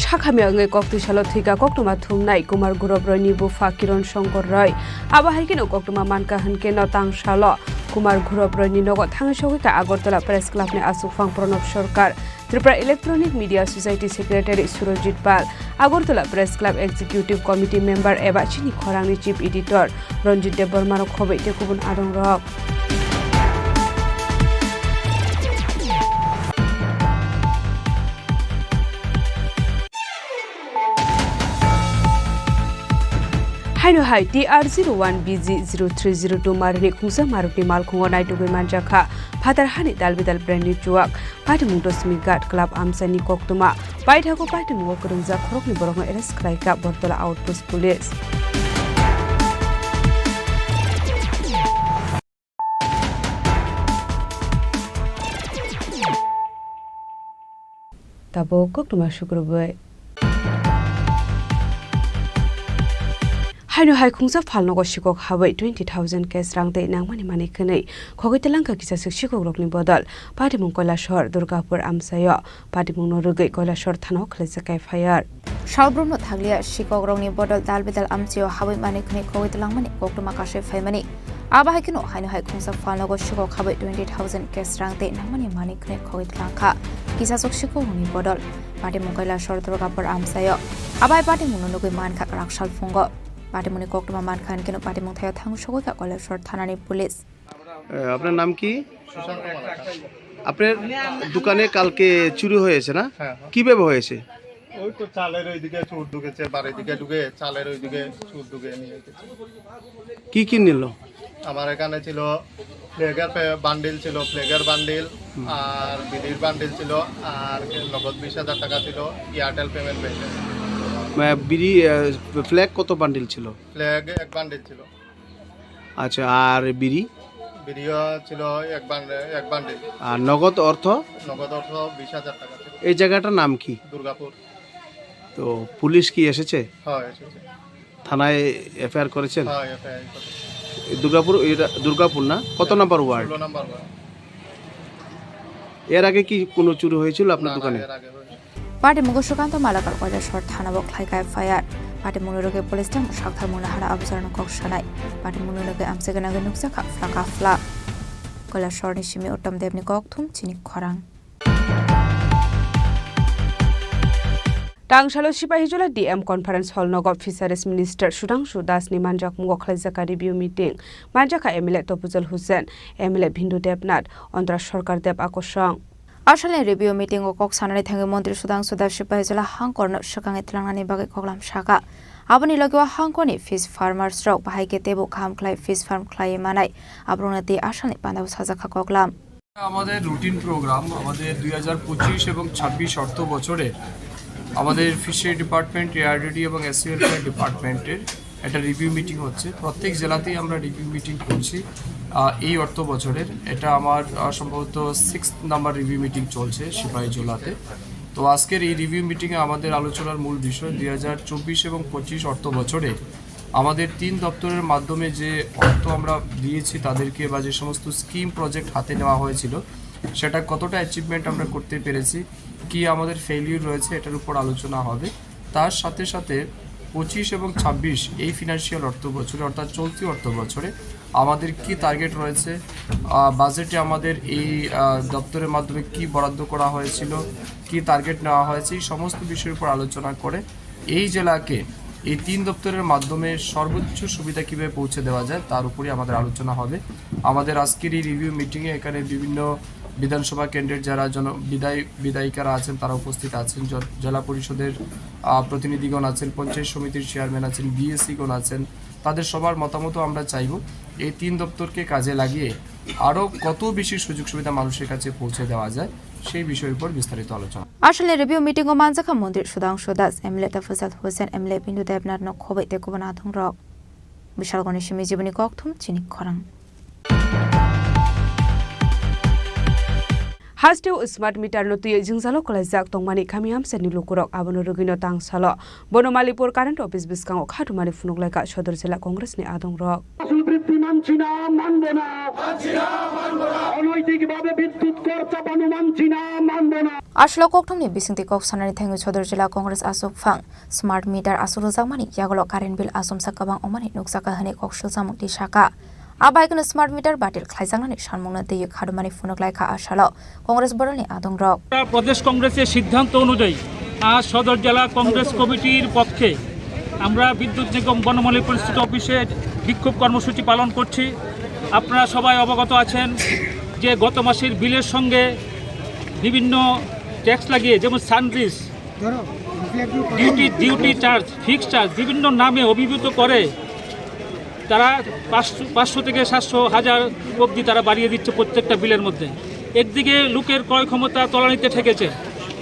Sakhamya wngwi koktwi salo thwika koktwma thumnai Kumar Gurop Roy ni bupha Kiron Shankar Roy. Abo hai kheno koktwma mankha hwnkhe no tang salo Kumar Gurop Roy ni nogo thangwi sogwi kha Agartala Press Club ni aswkphang Pranab Sarkar, Tripura Electronic Media Society Secretary Surojit Pal, Agartala Press Club Executive Committee Member eba chini khorangni Chief Editor Ranjit Debbarma rok khobwi tei kubun adongrok. Haino hai T R zero one B G zero three zero two marini khungsa marokni malkhungo naitugwi manjakha phatar hani dalbidal brandni chuwak. Patimung Dosmi Ghat Club amchaini koktwma. Paithago patimungo kwrwngjak khoroknwi borokno arrest khlaikha Bortola Outpost Police. Tabuk koktwma sukrubwi. Haino hai khungsa phalnogo sikok habwi twenty thousand cash rang tei nangmani manwi khwnwi khogwi twlangkha kisaswk sikokrokni bodol. Patimung Koilashahar Durgapur amchaio patimungno rwgwi Koilashahar thanao khwlaijak F I R. Salbrumno thakliya sikokrokni bodol dalbidal amchaio habwi manwi khwnwi khogwi twlangmani koktwma kasui phaimani. Abo hai kheno haino hai khungsa phalnogo sikok habwi twenty thousand cash rang tei nangmani manwi khwnwi khogwi twlangkha kisaswk sikokrokni bodol. Patimung Koilashahar Durgapur amchaio. Abo hai patimungno nugwi mankha kwrak salphungo. Patimungni koktwma mankha hwnkhe patimung thaio thangwi sogwi kha Koilashahar thanani police. এ, আপনার নাম কি? আপনার দোকানে কালকে চুরি হয়েছে না? হ্যাঁ, হ্যাঁ। কিভাবে হয়েছে? ওই তো চালের ওইদিকে চুর ঢুকেছে, বাড়ির দিকে ঢুকে, চালের ওইদিকে চুর ঢুকে নিয়ে গেছে। কি কি নিল? আমার এখানে ছিল ফ্ল্যাগের বান্ডিল, ছিল ফ্ল্যাগের বান্ডিল, আর বিড়ির বান্ডিল ছিল, আর নগদ বিশ হাজার টাকা ছিল। এয়ারটেল পেমেন্ট ব্যাংকে। আহ, বিড়ি, আহ, ফ্ল্যাগ কত বান্ডিল ছিল? ফ্ল্যাগ এক বান্ডিল ছিল। আচ্ছা, আর বিড়ি? বিড়িও ছিল এক বান্ডিল, এক বান্ডিল। আর নগদ অর্থ? নগদ অর্থ বিশ হাজার টাকা ছিল। এই জায়গাটার নাম কি? দুর্গাপুর। তো পুলিশ কি এসেছে? হ্যাঁ, এসেছে। থানায় এফআইআর করেছেন? হ্যাঁ, এফআইআর করেছে। এই দুর্গাপুর, এটা দুর্গাপুর না? কত নাম্বার ওয়ার্ড? ষোলো নাম্বার ওয়ার্ড। এর আগে কি কোনো চুরি হয়েছিল আপনার না, না, দোকানে? এর আগে হয়নি। Patimung Sukanto Malakar Koilashahar thana o khlaikha F I R. Patimung ni rwgwi police tei sakthar mungni hara abujarno kok sanai. Patimung ni rwgwi amchikna nukjakha phlaka phla. Koilashahar ni simi Uttam Dev ni kokthum chini khorang. Tangsalo Sipahijola D M Conference Hall nogo Fisheries Minister Sudhangshu Das ni manjakmungo khlaijak review meeting. Manjakha M L A Topujal Hussain, M L A Bindu Debnath, Ondra Sarkar Deb akosong. Asalni review meeting o kok sanani thangwi Montri Sudhangshu Das Sipahijola hangkorno swkangwi tlangnani bagwi koklam saka. Aboni logi o hangkorni fish farmers rok bahai khe teibo kaham khlai fish farm khlaiwi manai, aborokno tei asalni pandao sajakha koklam. আমাদের routine programme, আমাদের দুই হাজার পঁচিশ এবং ছাব্বিশ অর্থ বছরে আমাদের ফিশারি ডিপার্টমেন্ট, এআরডিডি এবং এসসি ওয়েলফেয়ার ডিপার্টমেন্টের একটা রিভিউ মিটিং হচ্ছে। প্রত্যেক জেলাতেই আমরা রিভিউ মিটিং করছি। আহ, এই অর্থ বছরের এটা আমার, আহ, সম্ভবত সিক্স নাম্বার রিভিউ মিটিং চলছে সিপাহীজলাতে। তো আজকের এই রিভিউ মিটিংয়ে আমাদের আলোচনার মূল বিষয় দুই হাজার চব্বিশ এবং পঁচিশ অর্থ বছরে আমাদের তিন দপ্তরের মাধ্যমে যে অর্থ আমরা দিয়েছি তাদেরকে বা যে সমস্ত স্কিম প্রজেক্ট হাতে নেওয়া হয়েছিল, সেটা কতটা অ্যাচিভমেন্ট আমরা করতে পেরেছি, কি আমাদের ফেলিওর রয়েছে, এটার উপর আলোচনা হবে। তার সাথে সাথে পঁচিশ এবং ছাব্বিশ এই ফিনান্সিয়াল অর্থ বছরে, অর্থাৎ চলতি অর্থ বছরে আমাদের কি টার্গেট রয়েছে, আহ, বাজেটে আমাদের এই, আহ, দপ্তরের মাধ্যমে কি বরাদ্দ করা হয়েছিল, কি টার্গেট নেওয়া হয়েছে, এই সমস্ত বিষয়ের উপর আলোচনা করে এই জেলাকে এই তিন দপ্তরের মাধ্যমে সর্বোচ্চ সুবিধা কিভাবে পৌঁছে দেওয়া যায়, তার উপরই আমাদের আলোচনা হবে। আমাদের আজকের এই রিভিউ মিটিংয়ে এখানে বিভিন্ন বিধানসভা কেন্দ্রের যারা জন-, বিধায়ক, বিধায়িকারা আছেন, তারা উপস্থিত আছেন। জ-, জেলা পরিষদের, আহ, প্রতিনিধিগণ আছেন, পঞ্চায়েত সমিতির চেয়ারম্যান আছেন, বিএসসি গণ আছেন, তাদের সবার মতামতও আমরা চাইব। এই তিন দপ্তরকে কাজে লাগিয়ে আরও কত বেশি সুযোগ সুবিধা মানুষের কাছে পৌঁছে দেওয়া যায়, সেই বিষয়ের উপর বিস্তারিত আলোচনা। Asalni review meeting o manjakha Montri Sudhangshu Das, M L A Topujal Hussain, M L A Bindu Debnath no khobwi tei kubun adongrok. Bishalgoni simi jiboni kokthum chini khorang. Hasteo smart meter no twiwi jwngjalo kwlaijak tongmani kami amchaini lukurok, abono rwgwino tangsalo Bonomalipur Current Office bwskango khatumani phunuk laikha Sodor Jila Congress ni adongrok. ফসল বৃদ্ধি মানছি না, মানব না। অনৈতিকভাবে বিদ্যুৎ কর চাপানো মানছি না, মানব না। Aswk kokthumni bisingtwi kok sanani thangwi Sodor Jila Congress achukphang smart meter aswk rwjakmani yagulo current bill achomsa kwbang wngmani nukjakha hwnwi kok sujamung twi saka. A bai kheno smart meter batil khlaijaknani sanmungno twiwi khatumani phunuk laikha asalo Congress borokni adongrok. প্রদেশ কংগ্রেসের সিদ্ধান্ত অনুযায়ী আজ সদর জেলা কংগ্রেস কমিটির পক্ষে আমরা বিদ্যুৎ নিগম বনমালী পরিস্থিতি অফিসে বিক্ষোভ কর্মসূচি পালন করছি। আপনারা সবাই অবগত আছেন যে গত মাসের বিলের সঙ্গে বিভিন্ন ট্যাক্স লাগিয়ে, যেমন সানরিস, duty, duty charge, fixed charge বিভিন্ন নামে অভিভূত করে তারা পাঁচশো, পাঁচশো থেকে সাতশো, হাজার অবধি তারা বাড়িয়ে দিচ্ছে প্রত্যেকটা বিলের মধ্যে। একদিকে লোকের ক্রয় ক্ষমতা তলানিতে ঠেকেছে,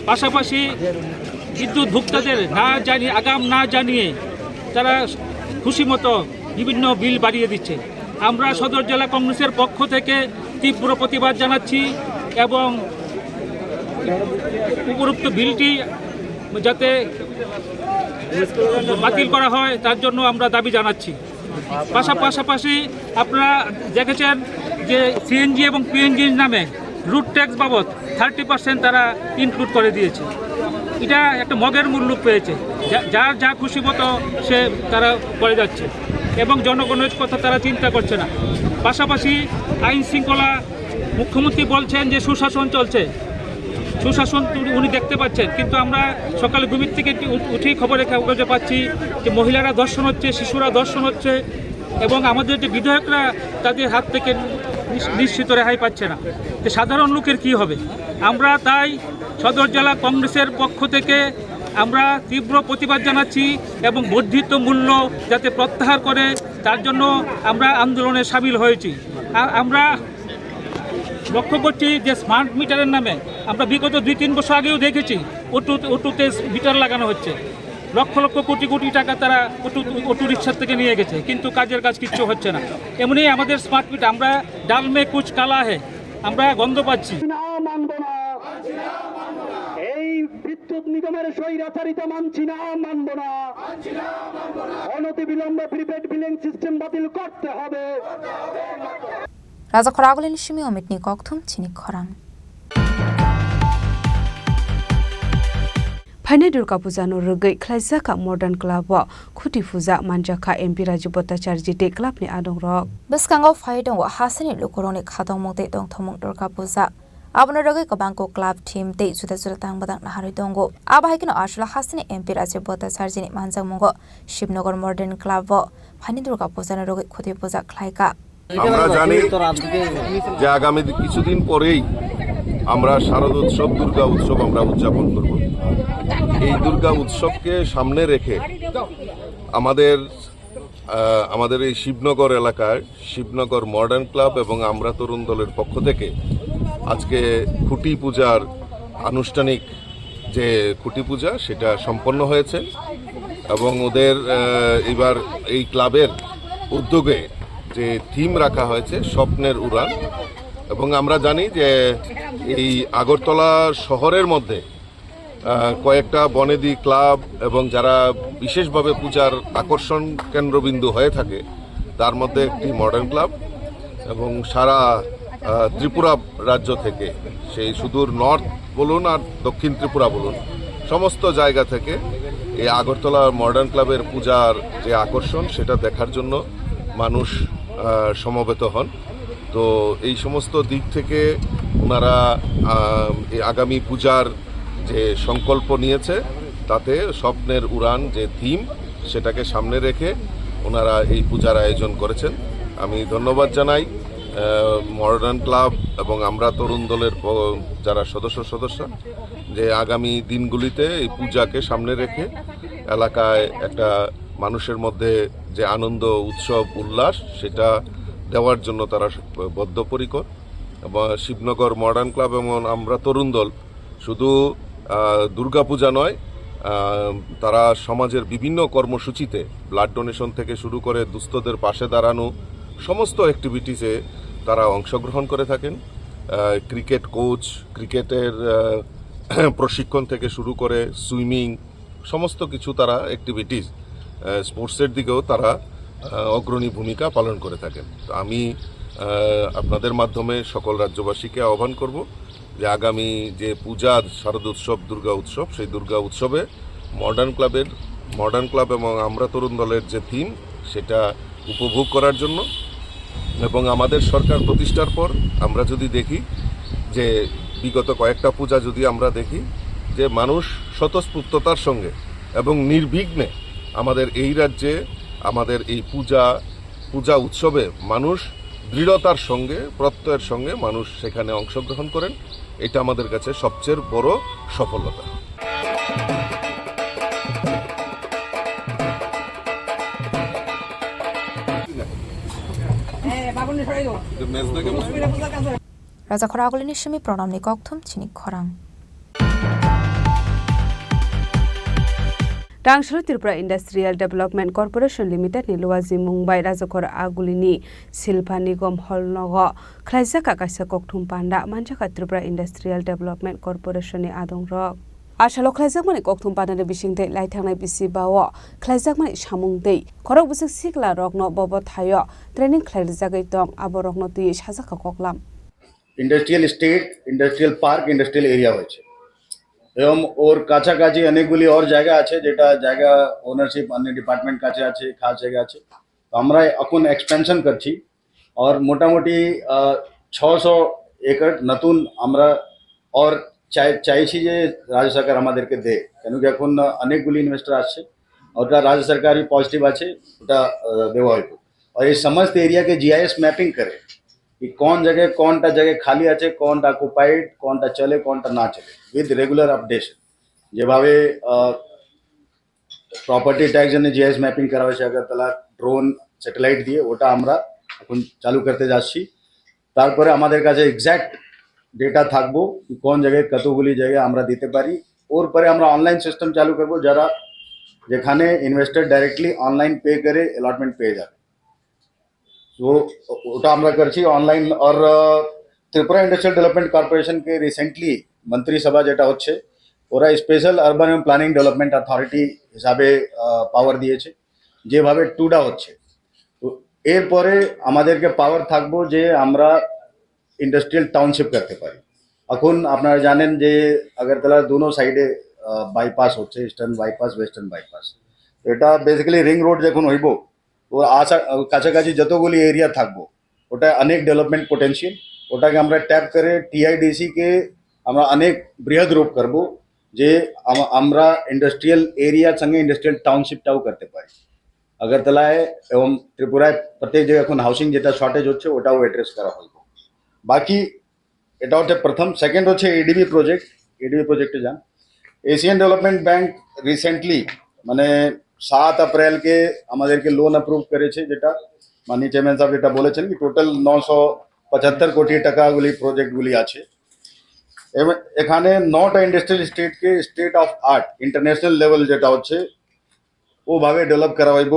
পাশাপাশি বিদ্যুৎ ভোক্তাদের না জানিয়ে, আগাম না জানিয়ে তারা খুশি মতো বিভিন্ন বিল বাড়িয়ে দিচ্ছে। আমরা সদর জেলা কংগ্রেসের পক্ষ থেকে তীব্র প্রতিবাদ জানাচ্ছি এবং উপরোক্ত বিলটি যাতে বাতিল করা হয়, তার জন্য আমরা দাবি জানাচ্ছি। পাশা-, পাশাপাশি আপনারা দেখেছেন যে সিএনজি এবং পিএনজির নামে রুট ট্যাক্স বাবদ থার্টি পার্সেন্ট তারা ইনক্লুড করে দিয়েছে। এটা একটা মগের মুল্লুক পেয়েছে, যা-, যার যা খুশি মতো সে তারা করে যাচ্ছে এবং জনগণের কথা তারা চিন্তা করছে না। পাশাপাশি আইন শৃঙ্খলা মুখ্যমন্ত্রী বলছেন যে সুশাসন চলছে, সুশাসন উনি, উনি দেখতে পাচ্ছেন, কিন্তু আমরা সকালে ঘুমের থেকে উঠ-, উঠেই খবরের কাগজে পাচ্ছি যে মহিলারা ধর্ষণ হচ্ছে, শিশুরা ধর্ষণ হচ্ছে এবং আমাদের যে বিধায়করা তাদের হাত থেকে নিশ-, নিশ্চিত রেহাই পাচ্ছে না। তো সাধারণ লোকের কি হবে? আমরা তাই সদর জেলা কংগ্রেসের পক্ষ থেকে আমরা তীব্র প্রতিবাদ জানাচ্ছি এবং বর্ধিত মূল্য যাতে প্রত্যাহার করে, তার জন্য আমরা আন্দোলনে সামিল হয়েছি। আর আমরা লক্ষ্য করছি যে স্মার্ট মিটারের নামে আমরা বিগত দুই তিন বছর আগেও দেখেছি, অটো অটোতে মিটার লাগানো হচ্ছে, লক্ষ লক্ষ কোটি কোটি টাকা তারা অটো অটো রিক্সা থেকে নিয়ে গেছে, কিন্তু কাজের কাজ কিচ্ছু হচ্ছে না। এমনি আমাদের স্মার্ট মিটার, আমরা ডালমে কুচ কালা হে, আমরা গন্ধ পাচ্ছি। না, মানব না। এই বিদ্যুৎ নিগমের স্বৈরাচারিতা মানছি না, মানব না। অনতিবিলম্বে প্রিপেড বিলিং সিস্টেম বাতিল করতে হবে। Rajakhor agulini simi omitni kokthum chini khorang. Phainai Durga Puja no rwgwi khlaijak kha Modern Club o khuti puja manjak kha M P Rajiv Bhattacharya tei club ni adong rok. Bwskango phai tongo hasini lukurokni khatongmung tei tongthokmung Durga Puja. Abono rwgwi kwbangko club, team tei juda juda tang bwtang naharwi tongo. Abo hai kheno aswk hasini M P Rajiv Bhattacharya ni manjakmungo Shivnagar Modern Club o phainai Durga Puja no rwgwi khuti puja khlai kha. আমরা জানি যে আগামী কিছুদিন পরেই আমরা শারদোৎসব, দুর্গা উৎসব আমরা উদযাপন করব। এই দুর্গা উৎসবকে সামনে রেখে আমাদের, আহ, আমাদের এই শিবনগর এলাকায় শিবনগর মডার্ন ক্লাব এবং আমরা তরুণ দলের পক্ষ থেকে আজকে খুঁটি পূজার আনুষ্ঠানিক যে খুঁটি পূজা, সেটা সম্পন্ন হয়েছে এবং ওদের, আহ, এবার এই ক্লাবের উদ্যোগে যে থিম রাখা হয়েছে স্বপ্নের উড়ান, এবং আমরা জানি যে এই আগরতলা শহরের মধ্যে, আহ, কয়েকটা বনেদি ক্লাব এবং যারা বিশেষভাবে পূজার আকর্ষণ কেন্দ্রবিন্দু হয়ে থাকে, তার মধ্যে একটি মডার্ন ক্লাব এবং সারা, আহ, ত্রিপুরা রাজ্য থেকে, সেই সুদূর নর্থ বলুন আর দক্ষিণ ত্রিপুরা বলুন, সমস্ত জায়গা থেকে এই আগরতলা মডার্ন ক্লাবের পূজার যে আকর্ষণ, সেটা দেখার জন্য মানুষ, আহ, সমবেত হন। তো এই সমস্ত দিক থেকে ওনারা, আহ, এই আগামী পূজার যে সংকল্প নিয়েছে, তাতে স্বপ্নের উড়ান যে থিম, সেটাকে সামনে রেখে ওনারা এই পূজার আয়োজন করেছেন। আমি ধন্যবাদ জানাই, আহ, মডার্ন ক্লাব এবং আমরা তরুণ দলের প-, যারা সদস্য সদস্য, যে আগামী দিনগুলিতে এই পূজাকে সামনে রেখে এলাকায় একটা মানুষের মধ্যে যে আনন্দ, উৎসব, উল্লাস, সেটা দেওয়ার জন্য তারা বদ্ধপরিকর। এবং শিবনগর মডার্ন ক্লাব এবং আমরা তরুণ দল শুধু, আহ, দুর্গাপূজা নয়, আহ, তারা সমাজের বিভিন্ন কর্মসূচিতে ব্লাড ডোনেশন থেকে শুরু করে দুস্থদের পাশে দাঁড়ানো, সমস্ত অ্যাক্টিভিটিসে তারা অংশগ্রহণ করে থাকেন। আহ, ক্রিকেট কোচ, ক্রিকেটের, আহ, প্রশিক্ষণ থেকে শুরু করে সুইমিং, সমস্ত কিছু তারা অ্যাক্টিভিটিস, আহ, স্পোর্টসের দিকেও তারা, আহ, অগ্রণী ভূমিকা পালন করে থাকেন। তো আমি, আহ, আপনাদের মাধ্যমে সকল রাজ্যবাসীকে আহ্বান করব যে আগামী যে পূজা, শারদোৎসব, দুর্গা উৎসব, সেই দুর্গা উৎসবে মডার্ন ক্লাবের, মডার্ন ক্লাব এবং আমরা তরুণ দলের যে থিম, সেটা উপভোগ করার জন্য। এবং আমাদের সরকার প্রতিষ্ঠার পর আমরা যদি দেখি যে বিগত কয়েকটা পূজা যদি আমরা দেখি যে মানুষ স্বতঃস্ফূর্ততার সঙ্গে এবং নির্বিঘ্নে আমাদের এই রাজ্যে আমাদের এই পূজা, পূজা উৎসবে মানুষ দৃঢ়তার সঙ্গে, প্রত্যয়ের সঙ্গে মানুষ সেখানে অংশগ্রহণ করেন, এটা আমাদের কাছে সবচেয়ে বড় সফলতা। Rajakhor agulini simi pranamni kokthum chini khorang. Tangsalo Tripura Industrial Development Corporation Limited ni luaji mung bai Rajakhor agulini Silpa Nigom Hall nogo khlaijak kha kaisa kokthum panda, manjakha Tripura Industrial Development Corporation ni adong rok. Asalo khlaijakmani kokthum pandani bisingtwi laithangnai bisi bao khlaijakmani samung tei khorok bwswk sikla rokno bobo thaio training khlai rijagwi tong, abo rokno twiwi sajak kha koklam. Industrial estate, industrial park, industrial area হয়েছে। এবং ওর কাছাকাছি অনেকগুলি ওর জায়গা আছে, যেটা জায়গা ওনারশিপ অন্য ডিপার্টমেন্ট কাছে আছে, খাস জায়গা আছে। তো আমরা এখন এক্সপেনশন করছি, আর মোটামুটি, আহ, ছশো একর নতুন আমরা ওর চাই-, চাইছি যে রাজ্য সরকার আমাদেরকে দে, কেন কি এখন অনেকগুলি ইনভেস্টর আসছে, ওটা রাজ্য সরকারই পজিটিভ আছে, ওটা, আহ, দেওয়া হইব। আর এই সমস্ত এরিয়াকে জিআইএস ম্যাপিং করে, कि कौन जगह, कौन टा जगह खाली আছে, কোনটা অকুপাইড, কোনটা চলে, কোনটা না চলে, উইথ রেগুলার আপডেশন। যেভাবে প্রপার্টি ট্যাক্স জন্য জিআইএস ম্যাপিং করা হয়েছে আগরতলা ড্রোন স্যাটেলাইট দিয়ে, ওটা আমরা এখন চালু করতে যাচ্ছি। তারপরে আমাদের কাছে এক্স্যাক্ট ডেটা থাকবো কি কোন জায়গায় কতগুলি জায়গায় আমরা দিতে পারি। ওর পরে আমরা অনলাইন সিস্টেম চালু করব, যারা যেখানে ইনভেস্টর ডাইরেক্টলি অনলাইন পে করে অ্যালটমেন্ট পেয়ে যাবে। তো ওটা আমরা করছি অনলাইন। আর আহ, ত্রিপুরা ইন্ডাস্ট্রিয়াল ডেভেলপমেন্ট কর্পোরেশনকে রিসেন্টলি মন্ত্রিসভা যেটা হচ্ছে, ওরা স্পেশাল আরবান এবং প্ল্যানিং ডেভেলপমেন্ট অথরিটি হিসাবে পাওয়ার দিয়েছে, যেভাবে টুডা হচ্ছে। তো এরপরে আমাদেরকে পাওয়ার থাকবো যে আমরা ইন্ডাস্ট্রিয়াল টাউনশিপ করতে পারি। এখন আপনারা জানেন যে আগরতলার দুনো সাইডে বাইপাস হচ্ছে, ইস্টার্ন বাইপাস, ওয়েস্টার্ন বাইপাস। এটা বেসিক্যালি রিং রোড যখন হইব, ওর আশা, কাছাকাছি যতগুলি এরিয়া থাকবো, ওটা অনেক ডেভেলপমেন্ট পটেনশিয়াল। ওটাকে আমরা ট্যাপ করে টিআইডিসি কে আমরা অনেক বৃহৎ রূপ করব, যে আম-, আমরা ইন্ডাস্ট্রিয়াল এরিয়ার সঙ্গে ইন্ডাস্ট্রিয়াল টাউনশিপটাও করতে পারি। আগরতলায় এবং ত্রিপুরায় প্রত্যেক জায়গায় এখন হাউসিং যেটা শর্টেজ হচ্ছে, ওটাও অ্যাড্রেস করা হইব। বাকি এটা হচ্ছে প্রথম। সেকেন্ড হচ্ছে এডিবি প্রজেক্ট। এডিবি প্রজেক্টে যান, এশিয়ান ডেভেলপমেন্ট ব্যাংক রিসেন্টলি, মানে, সাত এপ্রিলকে আমাদেরকে লোন অ্যাপ্রুভ করেছে, যেটা মাননীয় চেয়ারম্যান সাহেব যেটা বলেছেন কি টোটাল নশো পঁচাত্তর কোটি টাকাগুলি প্রজেক্টগুলি আছে। এবং এখানে নটা ইন্ডাস্ট্রিয়াল স্টেটকে state of art international level যেটা হচ্ছে, ওভাবে ডেভেলপ করা হইব।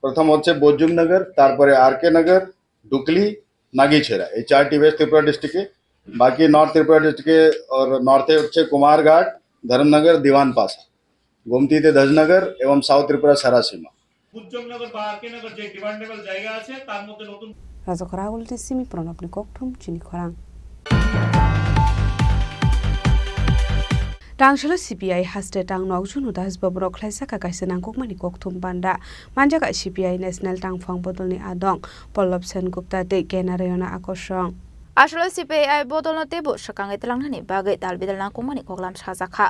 প্রথম হচ্ছে বজুমনগর, তারপরে আর কে নগর, ডুকলি, নাগিছেরা, এই চারটি ওয়েস্ট ত্রিপুরা ডিস্ট্রিক্টে। বাকি নর্থ ত্রিপুরা ডিস্ট্রিক্টে, আর নর্থে হচ্ছে কুমারঘাট, ধর্মনগর, দিওয়ানপাশা, গোমতীতে ধজনগর এবং সাউথ ত্রিপুরা সারাসীমা। উজ্জমনগর বা আর কে নগর যে ডিমান্ডেবল জায়গা আছে, তার মধ্যে নতুন রাজা খরা আগুলটি সিমি প্রণবনি ককথুম চিনি খরাং। Tangshalo C P I haste tang nok Junu Das bo borok khlaisakha kaisa nangkukmani kokthum panda. Manjak C P I National Tangphang Bodolni adong Pallab Sen Gupta tei K Narayana Akosong. Aswk C P I bodolno teibo swkangwi twlangnani bagwi dalbidal nangkukmani koklam sajakha.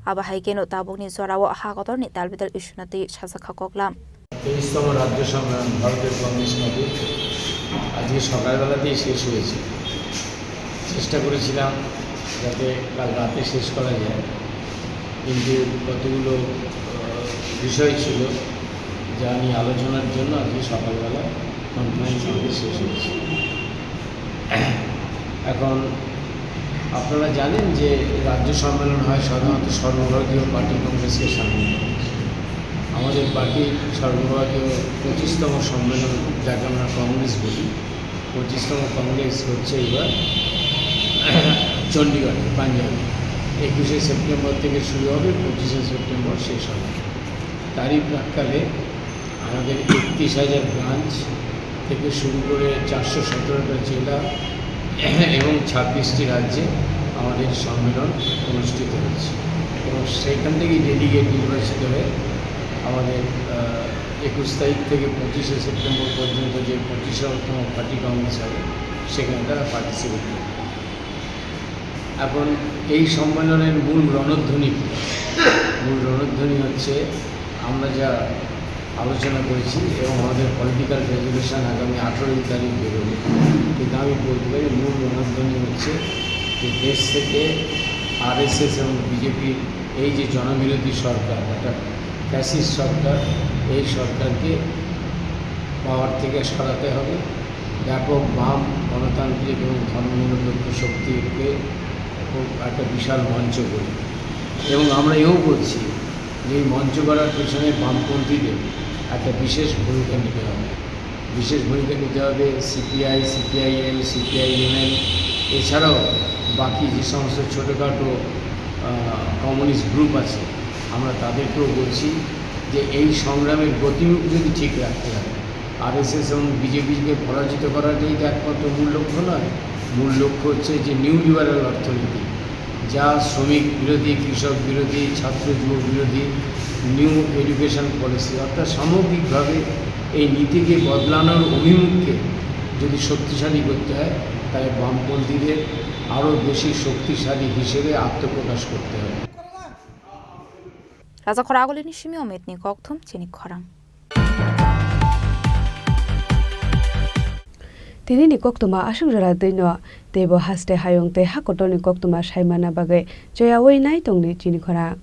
Abo hai kheno tabukni jorao ha kotorni dalbidal issue-no twi sajakha koklam. তেইশতম রাজ্য সম্মেলন ভারতের কমিউনিস্ট পার্টির আজকে সকালবেলাতেই শেষ হয়েছে। চেষ্টা করেছিলাম যাতে কাল রাতে শেষ করা যায়, কিন্তু কতগুলো, আহ, বিষয় ছিল যা নিয়ে আলোচনার জন্য আজকে সকালবেলা কনফারেন্স আমাদের শেষ হয়েছে। এখন আপনারা জানেন যে রাজ্য সম্মেলন হয় সাধারণত সর্বভারতীয় পার্টি কংগ্রেসকে সামিল করে। আমাদের পার্টির সর্বভারতীয় পঁচিশতম সম্মেলন, যাকে আমরা কংগ্রেস বলি, পঁচিশতম কংগ্রেস হচ্ছে এবার চণ্ডীগড়ে, পাঞ্জাবে। একুশে সেপ্টেম্বর থেকে শুরু হবে, পঁচিশে সেপ্টেম্বর শেষ হবে। তারই প্রাক্কালে আমাদের একত্রিশ হাজার ব্রাঞ্চ থেকে শুরু করে চারশো সতেরোটা জেলা এবং ছাব্বিশটি রাজ্যে আমাদের সম্মেলন অনুষ্ঠিত হচ্ছে এবং সেইখান থেকেই ডেলিগেট নির্বাচিত হয়ে আমাদের, আহ, একুশ তারিখ থেকে পঁচিশে সেপ্টেম্বর পর্যন্ত যে পঁচিশতম পার্টি কংগ্রেস হবে, সেখানে তারা পার্টিসিপেট করবে। এখন এই সম্মেলনের মূল রণধ্বনি কি? মূল রণধ্বনি হচ্ছে আমরা যা আলোচনা করেছি এবং আমাদের পলিটিক্যাল রেজলিউশন আগামী আঠারোই তারিখ বেরোবে, কিন্তু আমি বলতে পারি মূল রণধ্বনি হচ্ছে যে দেশ থেকে আরএসএস এবং বিজেপির এই যে জনবিরোধী সরকার, একটা ফ্যাসিস্ট সরকার, এই সরকারকে পাওয়ার থেকে সরাতে হবে। ব্যাপক বাম, গণতান্ত্রিক এবং ধর্মনিরপেক্ষ শক্তিকে খুব একটা বিশাল মঞ্চ করি। এবং আমরা এও বলছি যে এই মঞ্চ করার পেছনে বামপন্থীদের একটা বিশেষ ভূমিকা নিতে হবে। বিশেষ ভূমিকা নিতে হবে সিপিআই, সিপিআইএম, সিপিআইএমএল, এছাড়াও বাকি যে সমস্ত ছোটোখাটো, আহ, কমিউনিস্ট গ্রুপ আছে, আমরা তাদেরকেও বলছি যে এই সংগ্রামের গতিমুখ যদি ঠিক রাখতে হয়, আরএসএস এবং বিজেপিকে পরাজিত করাটাই তো একমাত্র মূল লক্ষ্য নয়। মূল লক্ষ্য হচ্ছে যে নিউ লিবারাল অর্থনীতি, যা শ্রমিক বিরোধী, কৃষক বিরোধী, ছাত্র যুব বিরোধী, নিউ এডুকেশন পলিসি, অর্থাৎ সামগ্রিকভাবে এই নীতিকে বদলানোর অভিমুখকে যদি শক্তিশালী করতে হয়, তাহলে বামপন্থীদের আরও বেশি শক্তিশালী হিসেবে আত্মপ্রকাশ করতে হবে। Raja khorang agulini simi ometni kokthum chini khorang. Tinini koktwma aswk jora twino, teibo haste hayung tei ha kotorni koktwma saimana bagwi choyaui nai tongni chini khorang.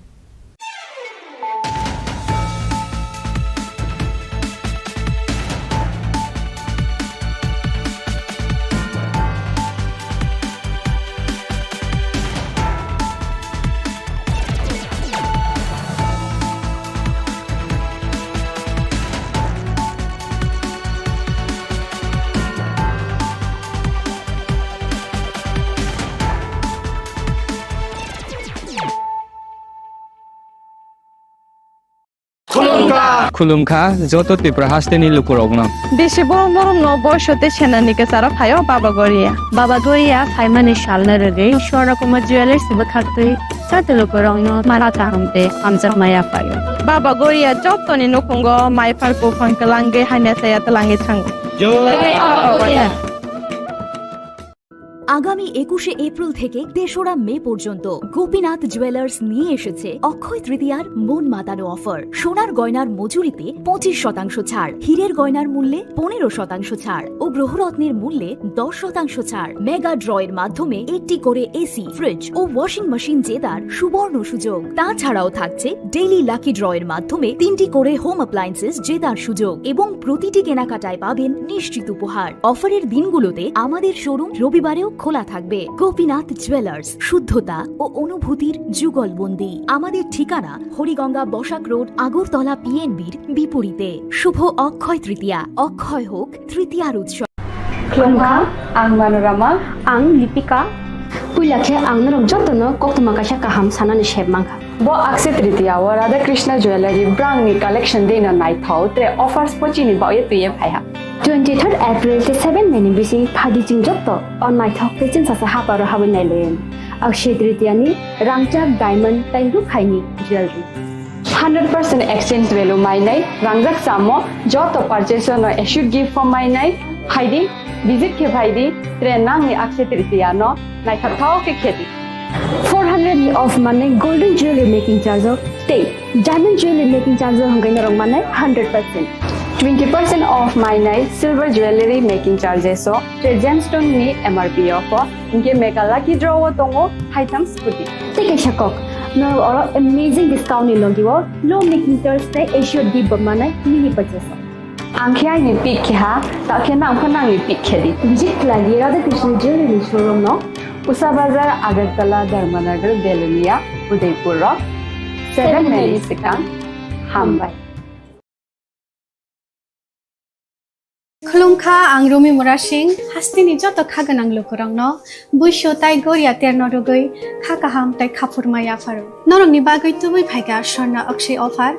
Khulumkha joto Tripura hasteni lukurokno. Bisi borok norokno boiso tei senani kwcharo phaio Baba Goria. Baba Goria phaimani salno rwgwi Swarna Kumar Jewellers bwkhaktwi joto lukurokno mala kaham tei hamjakma yaphaio. Baba Goria jotoni nukhungo maiphar buphang kwlangwi haina chaya twlangwi thango. আগামী একুশে এপ্রিল থেকে তেসরা মে পর্যন্ত গোপীনাথ জুয়েলার্স নিয়ে এসেছে অক্ষয় তৃতীয়ার মন মাতানো অফার। সোনার গয়নার মজুরিতে পঁচিশ শতাংশ ছাড়, হীরের গয়নার মূল্যে পনেরো শতাংশ ছাড় ও গ্রহরত্নের মূল্যে দশ শতাংশ ছাড়। মেগা ড্রয়ের মাধ্যমে একটি করে এসি, ফ্রিজ ও ওয়াশিং মেশিন জেতার সুবর্ণ সুযোগ। তাছাড়াও থাকছে ডেইলি লাকি ড্রয়ের মাধ্যমে তিনটি করে হোম অ্যাপ্লায়েন্সেস জেতার সুযোগ এবং প্রতিটি কেনাকাটায় পাবেন নিশ্চিত উপহার। অফারের দিনগুলোতে আমাদের শোরুম রবিবারেও খোলা থাকবে। গোপীনাথ জুয়েলার্স, শুদ্ধতা ও অনুভূতির যুগলবন্দি। আমাদের ঠিকানা হরিগঙ্গা বসাক রোড, আগরতলা পিএনবির বিপরীতে। শুভ অক্ষয় তৃতীয়া, অক্ষয় হোক তৃতীয়ার উৎসব। Khulumkha, ang Manorama. Ang Lipika. Puila khe ang norok jotono koktwma kaisa kaham sanani sep mankha. Bo Akshaya Tritiya o Radha Krishna Jewellery brangni collection dino naithok tre offers pochini baoye twiye phaiha. Twenty third April tei seven May ni bising phaidi chwng joto o naithok tei chwngsasa haparo habwi nailaiwi. Akshaya Tritiya ni rangchak diamond tei rukhaini jewellery. Hundred percent exchange value mainai, rangjak chamo, joto purchase no assured gift form mainai, phaidi, visit khe phaidi, tre nangni Akshaya Tritiya no naithok thao khe khedi. Four hundred ni off manai golden jewelry making charge o tei diamond jewelry making charge o hwnkhai norok manai hundred percent. Twenty percent off mainai silver jewelry making charges o tre gemstone ni M R P o pho hwnkhe mega lucky draw o tongo haitham scooty. Tei kaisa kok, norok oro amazing discount ni logi o low making charge tei assured gift bo manai mini purchase o. Ang khe aini pick khe ha, ta khe nang pho nangni pick khe di. Visit khlai di Radha Krishna Jewelry showroom no. Usa Bazar, Agartala, Dharmanagar, Belonia, Udaipur rok. Seven May ni swkang. Hambai. Khulumkha, ang Rumi Murasing, hasteni joto kha gwnang lukurokno buisu tai goria terno rwgwi kha kaham tai khaphurma yapharo. Norokni bagwi tubui phaikha Swarna Akshaya offer.